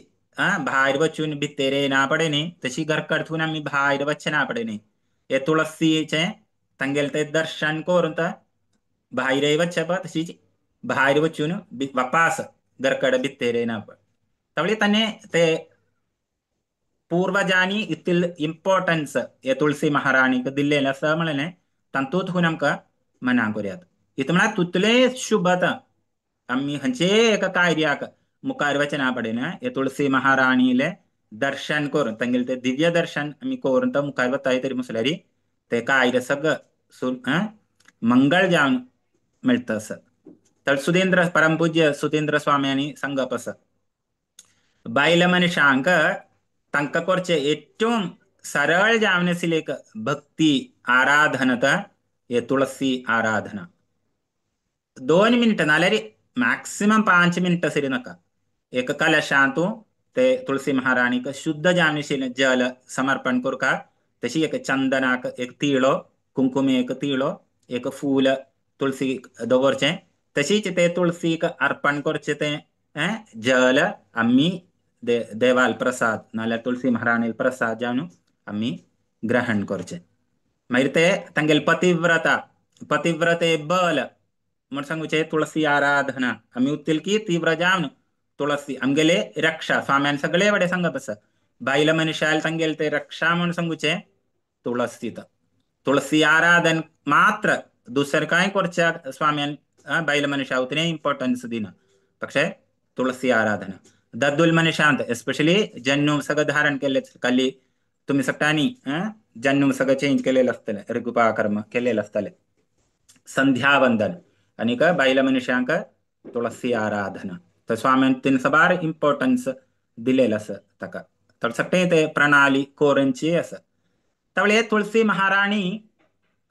भायर वचून भितर येना पडे न्ही, तशी घरकडसून आमी भायर वचना ना पडे न्ही, हे तुळसीचें तांगेलें तें दर्शन करून भायर वचप, तशीच भायर वचून वापास घरकडे भितर येना पड. तवळे ताणें ते पूर्वजांनी इतले इम्पॉर्टन्स हे तुळसी महाराणीक दिल्लें आसा म्हणलें तातूंत हून आमकां मना करुयात. इत म्हळ्यार तुतले शुभता आमी खंयचे एका कार्याक मुखार वचना पडना, हे तुळसी महाराणीले दर्शन करून तांगेलें ते दिव्य दर्शन आमी करून तो मुखार वताय तरी म्हसल्यार ते कार्य सगळं मंगळ जावन मेळटा आसा. तर सुधेंद्र परमपूज्य सुधेंद्र स्वाम्यांनी सांगप आसा, बायल मनशांक तांकां करचें ഏറ്റവും सरळ जावन आशिल्ली एक भक्ती आराधनता हे तुळसी आराधना. 2 मिनटां नाल्यार मॅक्सिमम 5 मिनटां सरी नाका, एक कलशांतू ते तुळसी महाराणीक शुद्ध जावन आशिल्लें जल समर्पण करका, तशी एक चंदनाक एक तिळो, कुंकुम एक तिळो, एक फूल तुळसी दवरचें, तशीच ते तुळसीक अर्पण करचें तें जल आमी देवाल प्रसाद नाल्यार तुळसी महाराणील प्रसाद जावन आमी ग्रहण करचें. मागीर ते तांगेले पतिव्रता पतिव्रते बल म्हण सांगूचें तुळसी आराधना आमी उत्तील की तीव्र जावन तुळसी आमगेले रक्षा. स्वाम्यान सगळे वडे सांगप आसा, बायल मनशाल तांगेले ते रक्षा म्हण सांगूचें तुळसी. तुळसी आराधन मात्र दुसरें कांय करच्या स्वाम्यान बायल मनशा उतरें इम्पॉर्टन्स दिना, പക്ഷേ तुळसी आराधना दद्दुल मनुष्यांत एस्पेशली जन्नू सगळं धारण केले खाली तुम्ही सगळ्यांनी जन्नू सगळं चेंज केलेलं आसतलें, ऋगुपाकर्म केलेलं आसतलें, संध्यावंदन आनी बायल मनुष्यांक तुळसी आराधना. तर स्वाम्यान तीन सबार इम्पॉर्टन्स दिलेलं आसा ताका. तर सगळें ते प्रणाली कोरंची आसा. तवळे तुळसी महाराणी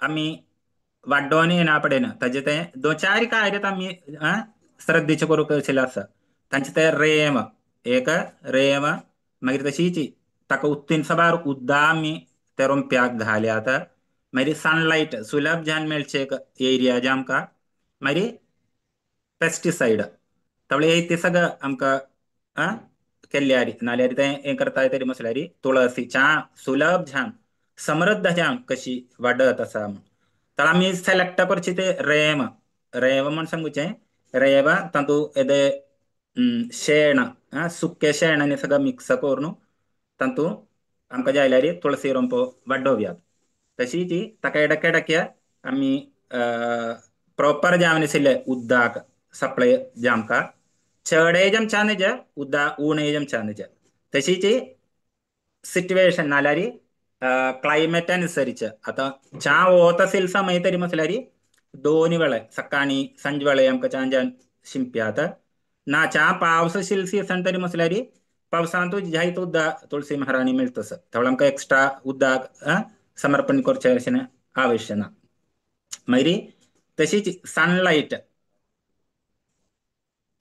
आमी वाड्डोवन येना पडना, ताजे ते दोन चार कार्य आमी श्रद्धेचे करूंक आशिल्लें आसा. तांचे ते रेम एक रेम मागीर तशीच ताका उत्तीन सबार उद्दा आमी ते रोंप्याक घाल्यात, मागीर सनलायट सुलभ जावन मेळचे एक एरिया जे आमकां, मागीर पेस्टिसायड तवळे ते सगळं आमकां केल्ल्यारी नाल्यार तें हें करता तरी म्हसल्यार तुळसी च्या सुलभ जावन समृद्ध जावन कशी वाडत आसा म्हूण. तर आमी सिलेक्ट करची ते रेम रेव म्हण सांगूचें, रेव तातूंत येदे शेण सुकें शेण आनी सगळं मिक्स करून तातूंत आमकां जाय जाल्यार तुळसी रोंपो वाडोवया. तशी ती ताका एडके आमी प्रॉपर जावन आशिल्लें उदक सप्लाय जे आमकां चडय आमच्या नज उदक उणें आमच्या नज, तशीच सिट्युएशन नाल्यार क्लायमेट अनुसरिച്ച് आतां च्या वत असेल समय तरी म्हसल्यार दोन वेळे सकाळी सांजवेळे आमकां च्यान शिंपयात ना, च्या पावस आशिल्ले सीजन तरी म्हसल्यार पावसांतूच जायत उदक तुळसी महाराणी मेळटा, त्यावेळी आमकां एक्स्ट्रा उदक समर्पण करचें अशें आवश्य ना. मागीर तशीच सनलायट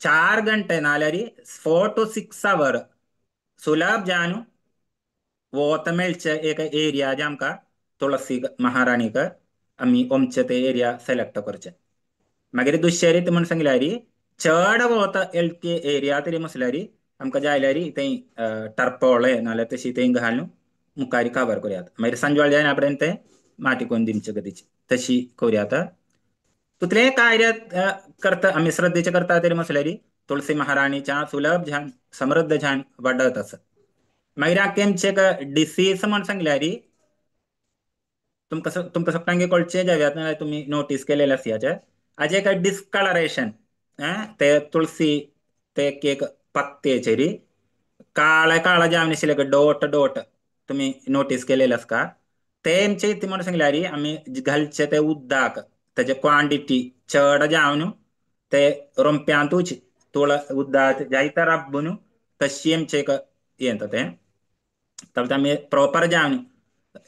4 गंटे नाल्यार 4 to 6 our सुलभ जावन वत मेळचे एक एरिया जे आमकां तुळसी महाराणीक आमी ओमचे ते एरिया सिलेक्ट करचे. मागीर दुसरे रीत म्हण सांगल्यार चड वत एलके एरिया तरी म्हसल्यार आमकां जाय जाल्यार थंय टर्पोळे नाल्यार तशी थंय घालून मुखार कवर करुयात. मागीर सांजवेळ जायना पर्यंत ते माती कोण दिवचे गतीची तशी करुयात. तुतले कार्य करता आमी श्रद्धेचे करता तरी म्हसल्यार तुळसी महाराणीच्या सुलभ झान समृद्ध झान वाडत आसा. मागीर आमचे डिसीज म्हण सांगल्यार तुमकां तुमकां सगळ्यांक कळचें जाव्यात नाल्यार तुमी नोटीस केलेलें आसयाचे हाजें एक डिस्कलरेशन ते तुळसी ते एक पत्तेचेर काळे काळे जावन आशिल्ले डॉट डॉट तुमी नोटीस केलेले आसता, ते आमचे ती म्हण सांगल्यार आमी घालचे ते उदक ताजे क्वांटिटी चड जावन ते रोंप्यांतूच तुळ उदक जायते राबून तशी आमचें एक येता तें. तर आमी प्रॉपर जावन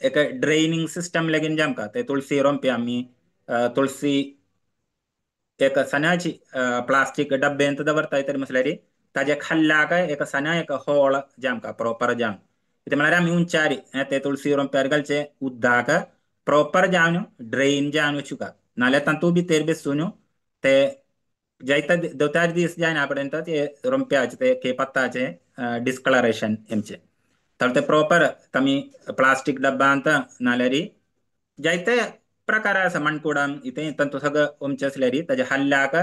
एक ड्रेनिंग सिस्टम लागीन जे आमकां ते तुळसी रोंपे आमी तुळसी एक सणाची प्लास्टीक डब्यांत दवरताय तरी म्हटल्यार ताजे खाल्ल्याक एक सणा एक होळ जामका प्रॉपर जावन कितें म्हळ्यार आमी उंचारी ते तुळसी रोंप्यार घालचे उदक प्रॉपर जावन ड्रेन जावन वचुका नाल्यार तातूंत भितर बसून ते जायते 2-4 दीस जायना पर्यंत ते रोंप्याचे ते के पत्ताचे डिस्कलरेशन हेमचे. तर ते प्रॉपर तमी प्लास्टीक डब्यांत नाल्यार जायते प्रकार आसा मणकुडान इथे तांतू सगळं उमचे आसल्यार ताजे हल्ल्याक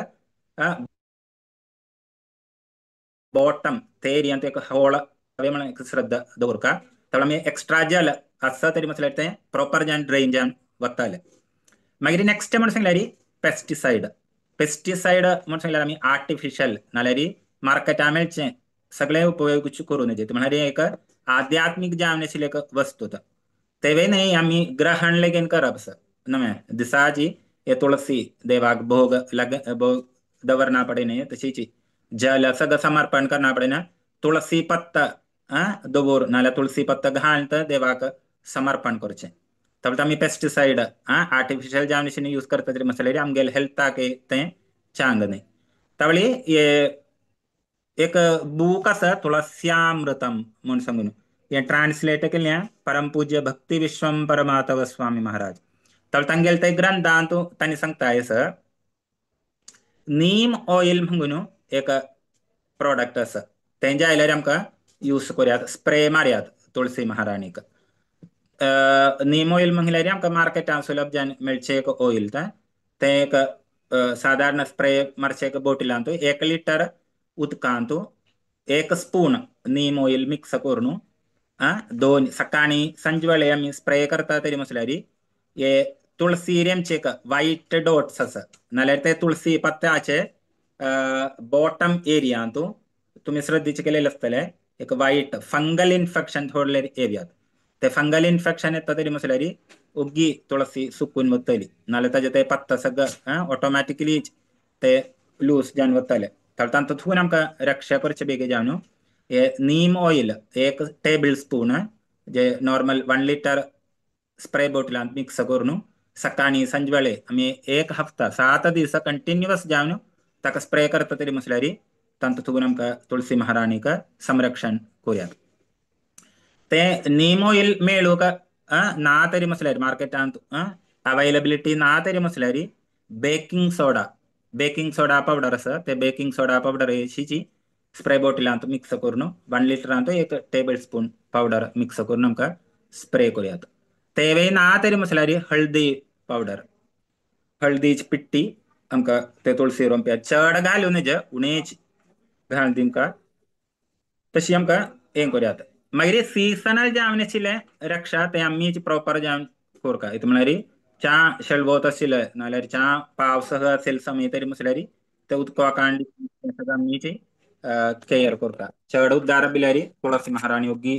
बॉटम ते एक होळ म्हणून एक श्रद्धा दवरका. तर आमी एक्स्ट्रा जल आसा तरी म्हटल्यार ते प्रॉपर जावन ड्रेन जावन वताले. मागीर नेक्स्ट म्हणून सांगल्यार पेस्टिसायड. पेस्टिसायड म्हणून सांगल्यार आमी आर्टिफिशियल नाल्यार मार्केटा मेळचे सगळे उपयोग करूं नजे. म्हळ्यार एक आध्यात्मीक जावन आशिल्ली एक वस्तू तेवे न्हय आमी ग्रहण लेगीन करप आसा नवें दिसाची हे तुळसी देवाक भोग लग भोग दवरना पडे न्हय, तशीच जल सगळं समर्पण करना पडे ना तुळसी पत्ता दवर नाल्यार तुळसी पत्ता घालून देवाक समर्पण करचें. तर आमी पेस्टिसायड आर्टिफिशियल जावन आशिल्लें यूज करता तरी मसल्यार आमगेले हेल्थाक तें चांग न्हय. तावळी हे एक बूक आसा तुळस्यामृतम म्हूण सांगून हे ट्रान्सलेट केल्या परम पूज्य भक्ती विश्वम परमातव स्वामी महाराज. तर तांगेले ते ग्रंथांत तांणी सांगता आसा नीम ऑयल म्हणून एक प्रोडक्ट आसा तेंजे आयल्यार आमकां यूज करुयात स्प्रे मारयात तुळसी महाराणीक. नीम ऑयल म्हणल्यार आमकां मार्केटांत सुलभ जावन मेळचें एक ऑयल तें एक सादारण स्प्रे मारचें एक बोटिलांत 1 लिटर उदकांत 1 स्पून नीम ऑयल मिक्स करून 2 सकाळी सांजवेळे आमी स्प्रे करता तरी म्हटल्यार हे तुळसी रेमचे एक वायट डॉट्स आसा नाल्यार ते तुळसी पत्त्याचे बॉटम एरियांत तुमी श्रद्धेचे केलेले आसतले एक वायट फंगल इन्फेक्शन थोडले एरियात ते फंगल इन्फेक्शन येता तरी म्हटल्यार उग्गी तुळसी सुकून वतली नाल्यार ताजे ते पत्ता सगळं ऑटोमॅटिकली ते लूज जावन वतले. तर तातूंत आमकां रक्षा करचे बेगीन जावन हे नीम ऑयल 1 टेबल स्पून जे नॉर्मल 1 लिटर स्प्रे बोटलांत मिक्स करून सकाळी सांजवेळे आमी 1 हफ्ता 7 दीस कंटिन्युअस जावन ताका स्प्रे करता तरी म्हटल्यार तातूंत आमकां तुळसी महाराणीक संरक्षण करुयात. ते नीम ऑयल मेळूंक ना तरी म्हटल्यार मार्केटांत अवेलेबिलिटी ना तरी म्हटल्यार baking soda baking soda powder आसा ते बेकिंग सोडा पावडर अशीची स्प्रे बोटलांत मिक्स करून 1 लिटरांत 1 टेबल स्पून पावडर मिक्स करून आमकां स्प्रे करुयात. तेवे ना तरी म्हटल्यार हळदी पावडर हळदीची पिट्टी आमकां ते तुळसी रोंप्या चड घालूं नज उणेच घालून दिमकां तशी आमकां हें करुयात. मागीर सिजनल जावन आशिल्लें रक्षा ते आमी प्रॉपर जावन करता. हितून म्हळ्यार च्या शेळवत आशिल्लें नाल्यार च्या पावस असेल समय तरी म्हटल्यार ते उदका कांड आमी केयर करता. चड उद्दार बिल्यार तुळसी महाराणी ओग्गी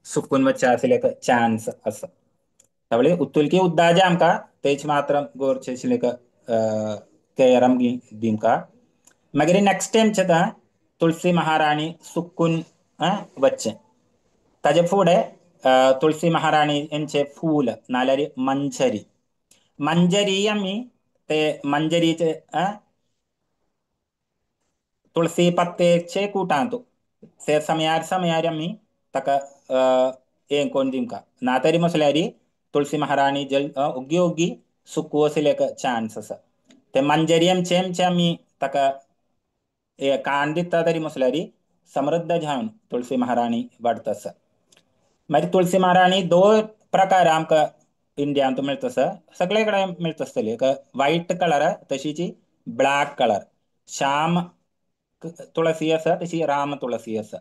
सुकून वचचे आशिल्ले एक चान्स आसा. त्यावेळी उतुलकी उद्दाजे आमकां तेच मात्र गोरचे आशिल्ले एक केयर आमगी दिमकां. मागीर नेक्स्ट टायम येता तुळसी महाराणी सुकून वचचें. ताजे फुडें तुळसी महाराणी यांचे फूल नाल्यार मंजरी. मंजरी आमी ते मंजरीचे तुळसी पत्तेचे कुटांत ते समयार समयार आमी ताका हें करून दिमकां. ना तरी म्हटल्यार तुळसी महाराणी जल ओग्गी ओग्गी सुकू आशिल्ले एक चान्स आसा. ते मंजरी आमचे आमचे आमी ताका कान दिता तरी म्हटल्यार समृद्ध जावन तुळसी महाराणी वाडत आसा. मागीर तुळसी महाराणी 2 प्रकार आमकां इंडियांत मेळटा आसा सगळे कडेन मेळटा आसतली. एक व्हायट कलर तशीच ब्लॅक कलर श्याम तुळसी आसा तशी राम तुळसी आसा.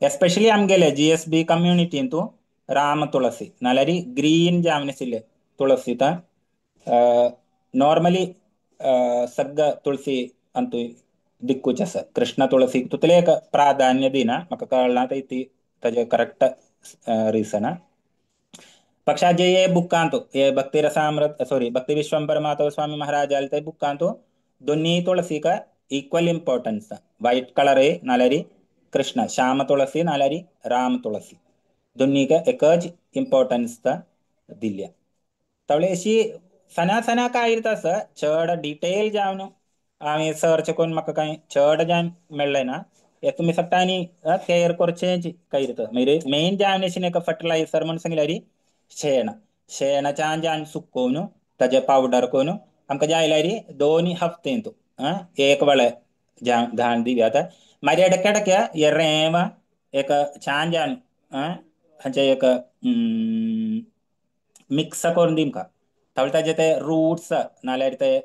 एस्पेशली आमगेले GSB कम्युनिटींतू राम तुळसी नाल्यार ग्रीन जावन आशिल्ले तुळसी नॉर्मली सगळं तुळसी अंतू दिक्कूच आसा. कृष्ण तुळसी तितलें एक प्राधान्य दिना म्हाका कळना ती ताजें करेक्ट रिजन. पक्षाचे हे बुकांत हे भक्ती रसामृत सॉरी भक्ती विश्वम परमात्मा स्वामी महाराज आले ते बुकांत दोन्ही तुळसीक इक्वल इम्पॉर्टन्स. व्हाईट कलर नाल्यार कृष्ण श्याम तुळसी नाल्यार राम तुळसी दोन्हीक एकच इम्पॉर्टन्स दिल्या. त्यावेळी अशी सना सना काय आसा चड डिटेल जावन हांवें सर्च करून म्हाका कांय चड जावन मेळ्ळें ना. हे तुमी सगळ्यांनी तयार करचें काय मागीर मेन जावन एक फर्टिलायझर म्हूण सांगल्यार शेण शेणाच्यान जावन सुकोवन ताजे पावडर करून आमकां जाय जाल्यार 2 हफ्तेंत एक वेळे घाण दिव्यात. मागीर एडके हे रेंव एक छान जावन हांचे एक मिक्स करून दिमकां तावळ ताजे ते रूट्स नाल्यार ते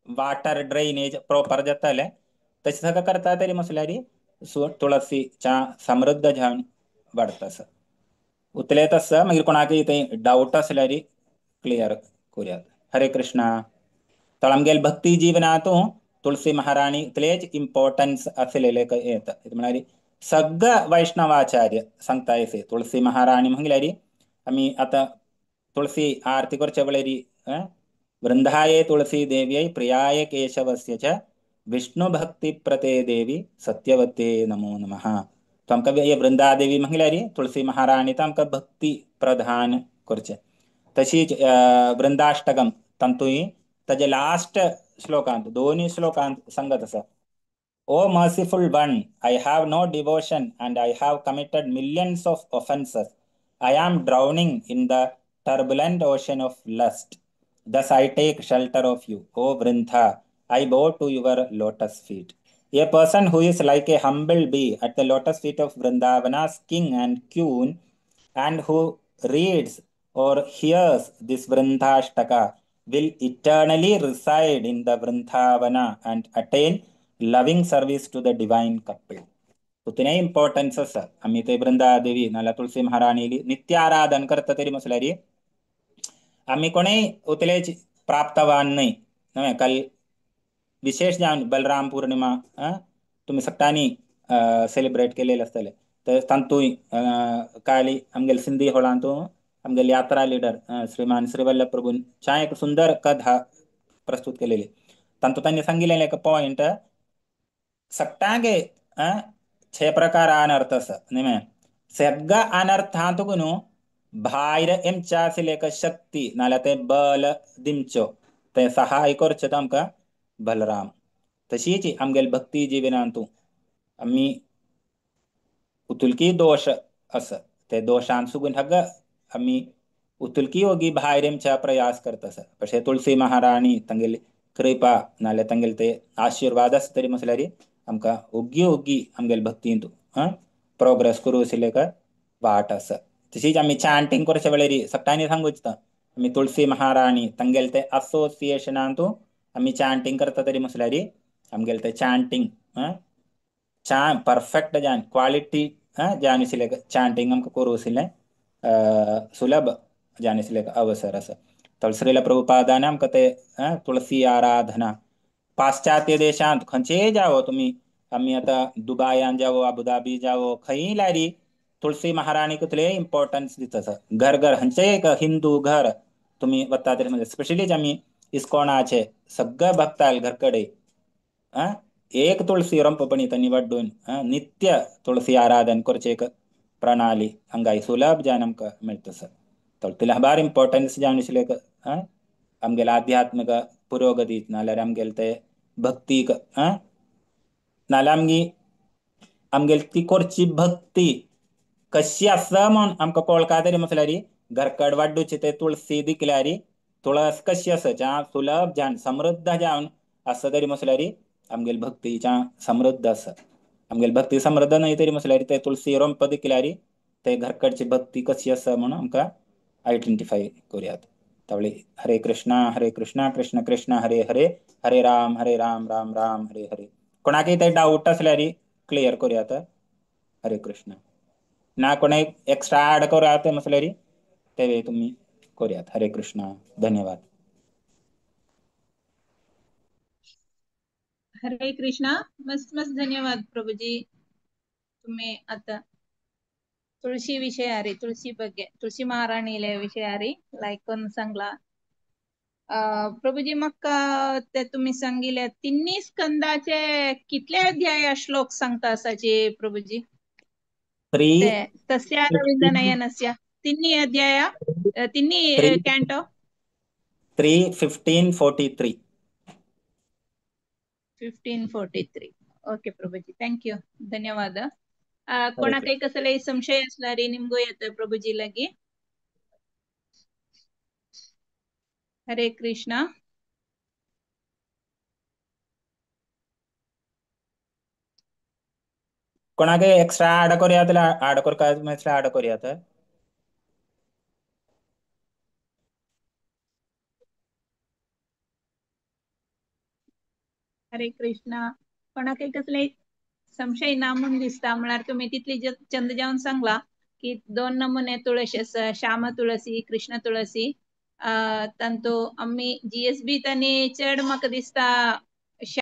वाटर ड्रेनेज प्रॉपर जाताले तशें सगळें करता तरी म्हटल्यार तुळसी च्या समृद्ध जावन वाडटा आसा. उतले तसं मागीर कोणाकय ते डावट आसल्यार क्लियर करुयात. हरे कृष्णा. तर आमगेले भक्ती जीवनांत तुळसी महाराणी इतलेच इम्पॉर्टन्स आसलेले येता. म्हळ्यार सगळं वैष्णवाचार्य सांगता येसे तुळसी महाराणी म्हटल्यार आमी आतां तुळसी आरती करचे वेळार वृंदाये तुळसी देव्यै प्रियाय केशवस्य च विष्णु भक्ती प्रते देवी सत्यवते नमो नमः. तो आमकां हे वृंदादेवी म्हटल्यार तुळसी महाराणी तो आमकां भक्ती प्रधान करचें. तशीच वृंदाष्टकम तातूंय ताजे लास्ट श्लोकांत 2 श्लोकांत सांगत आसा. O merciful one, I have no devotion and I have committed millions of offences. I am drowning in the turbulent ocean of lust. Thus I take shelter of you, O Vrindha. I bow to your lotus feet. A person who is like a humble bee at the lotus feet of Vrindavana's king and queen, and who reads or hears this Vrindashtaka will eternally reside in the Vrindavana and attain loving service to the divine couple. उतने इम्पॉर्टन्स आसा. आमी ते वृंदादेवी नाल्यार तुळसी महाराणी नित्य आराधन करता तरी म्हटल्यार आमी कोणेय उतलेच प्राप्तवान न्हय. न्हय काल विशेष जावन बलराम पूर्णिमा तुमी सगळ्यांनी सेलिब्रेट केलेले आसतले. तर तातूंय काली आमगेले सिंधी हॉलांत आमगेले यात्रा लिडर श्रीमान श्रीवल्लभ प्रभून छान एक सुंदर कथा प्रस्तुत केलेली. तातूंत तांणी सांगिल्लें एक पॉयंट सगळ्यांगे 6 प्रकार अनर्थ आसा न्ही. सगळ्या अनर्थांतूक न्हू भायर एमच्या आशिल्लें एक शक्ती नाल्यार तें बल दिमच्यो तें सहाय करचें आमकां बलराम. तशीच आमगेले भक्ती जिवनांतू आमी उतुलकी दोश आसा ते दोशांत सुगून सगळं आमी उतुलकी ओगी भायर आमच्या प्रयास करता आसा. पशे तुळसी महाराणी तांगेली कृपा नाल्यार तांगेले ते आशिर्वाद आसा तरी म्हटल्यार आमकां ओगी ओगी आमगेले भक्तींत प्रोग्रेस करूं आशिल्ले एक वाट आसा. तशीच आमी चांटींग करचे वेळार सगळ्यांनी सांगूच आमी तुळसी महाराणी तांगेले ते असोसिएशनांतू आमी चांटींग करता तरी म्हटल्यार आमगेले ते चांटींग छान परफेक्ट जावन क्वालिटी जावन आशिल्लें चांटींग आमकां करूं आशिल्लें सुलभ जावन आशिल्लें अवसर आसा. तर श्रील प्रभुपादान आमकां ते तुळसी आराधना पाश्चात्य देशांत खंयचेय जावो तुमी आमी आतां दुबायान जावो अबुधाबी जावो खंयी लारी तुळसी महाराणी कितले इम्पॉर्टन्स दिता आसा. घर घर खंयचेय एक हिंदू घर तुमी वता तरी म्हणजे स्पेशली आमी इस्कॉनाचे सगळे भक्ताल घर कडेन एक तुळसी रोंपपणी तांणी वाड्डून नित्य तुळसी आराधन करचे एक प्रणाली हांगा सुलभ जावन आमकां मेळटा आसा. तर तितलें भार इम्पॉर्टन्स जावन आशिल्लें एक आमगेले आध्यात्मीक पुरोगतीक नाल्यार आमगेले ते भक्तीक नाल्यार आमगी आमगेली ती करची भक्ती कशी आसा म्हूण आमकां कळका तरी म्हटल्यार घरकड वाड्डूची ते तुळसी दिकल्यार तुळस कशी आसा ज्या सुलभ जावन समृद्ध जावन आसा तरी म्हटल्यार आमगेली भक्तीच्या समृद्ध आसा. आमगेली भक्ती समृद्ध न्हय तरी म्हटल्यार ते तुळसी रोंप दिकल्यार ते घरकडची भक्ती कशी आसा म्हणून आमकां आयडेंटिफाय करुयात. तावळी हरे कृष्णा कृष्ण कृष्ण हरे हरे हरे राम राम राम हरे हरे. कोणाकय ते डावट आसल्यार क्लियर करुयात. हरे कृष्ण. ना कोणाक एक्स्ट्रा ऍड करुयात म्हटल्यार ते तुमी करुयात. हरे कृष्ण. धन्यवाद. हरे कृष्णा. मस्त मस्त धन्यवाद प्रभुजी. तुम्ही आता तुळशी विषय अरे तुळशी ಬಗ್ಗೆ तुळशी महाराणीले विषय अरे लायकून सांगला. प्रभुजी म्हाका ते तुम्ही सांगिले तिन्ही स्कंदाचे कितले अध्याय श्लोक सांगता आसाचे प्रभुजी? 3 ते तस्या रविंद नयनस्य तिन्ही अध्याय तिन्ही 3 कॅन्टो 3:15:43. 15:43. Okay Prabhuji, thank you, धन्यवाद. हरे कोणाकय कृष्ण. कसले संशय असल्यार निमगो येता प्रभुजी लागी. हरे कृष्णा. कोणाक एक्स्ट्रा ऍड करूया, ऍड करका ऍड करूया. हरे कृष्णा. कोणाकय कसले संशय ना म्हूण दिसता म्हळ्यार तुमी तितली चंद जावन सांगला की दोन नमुने तुळशी आसा, श्याम तुळसी, कृष्ण तुळसी. तांतू आमी जीएसबी तांणी चड म्हाका दिसता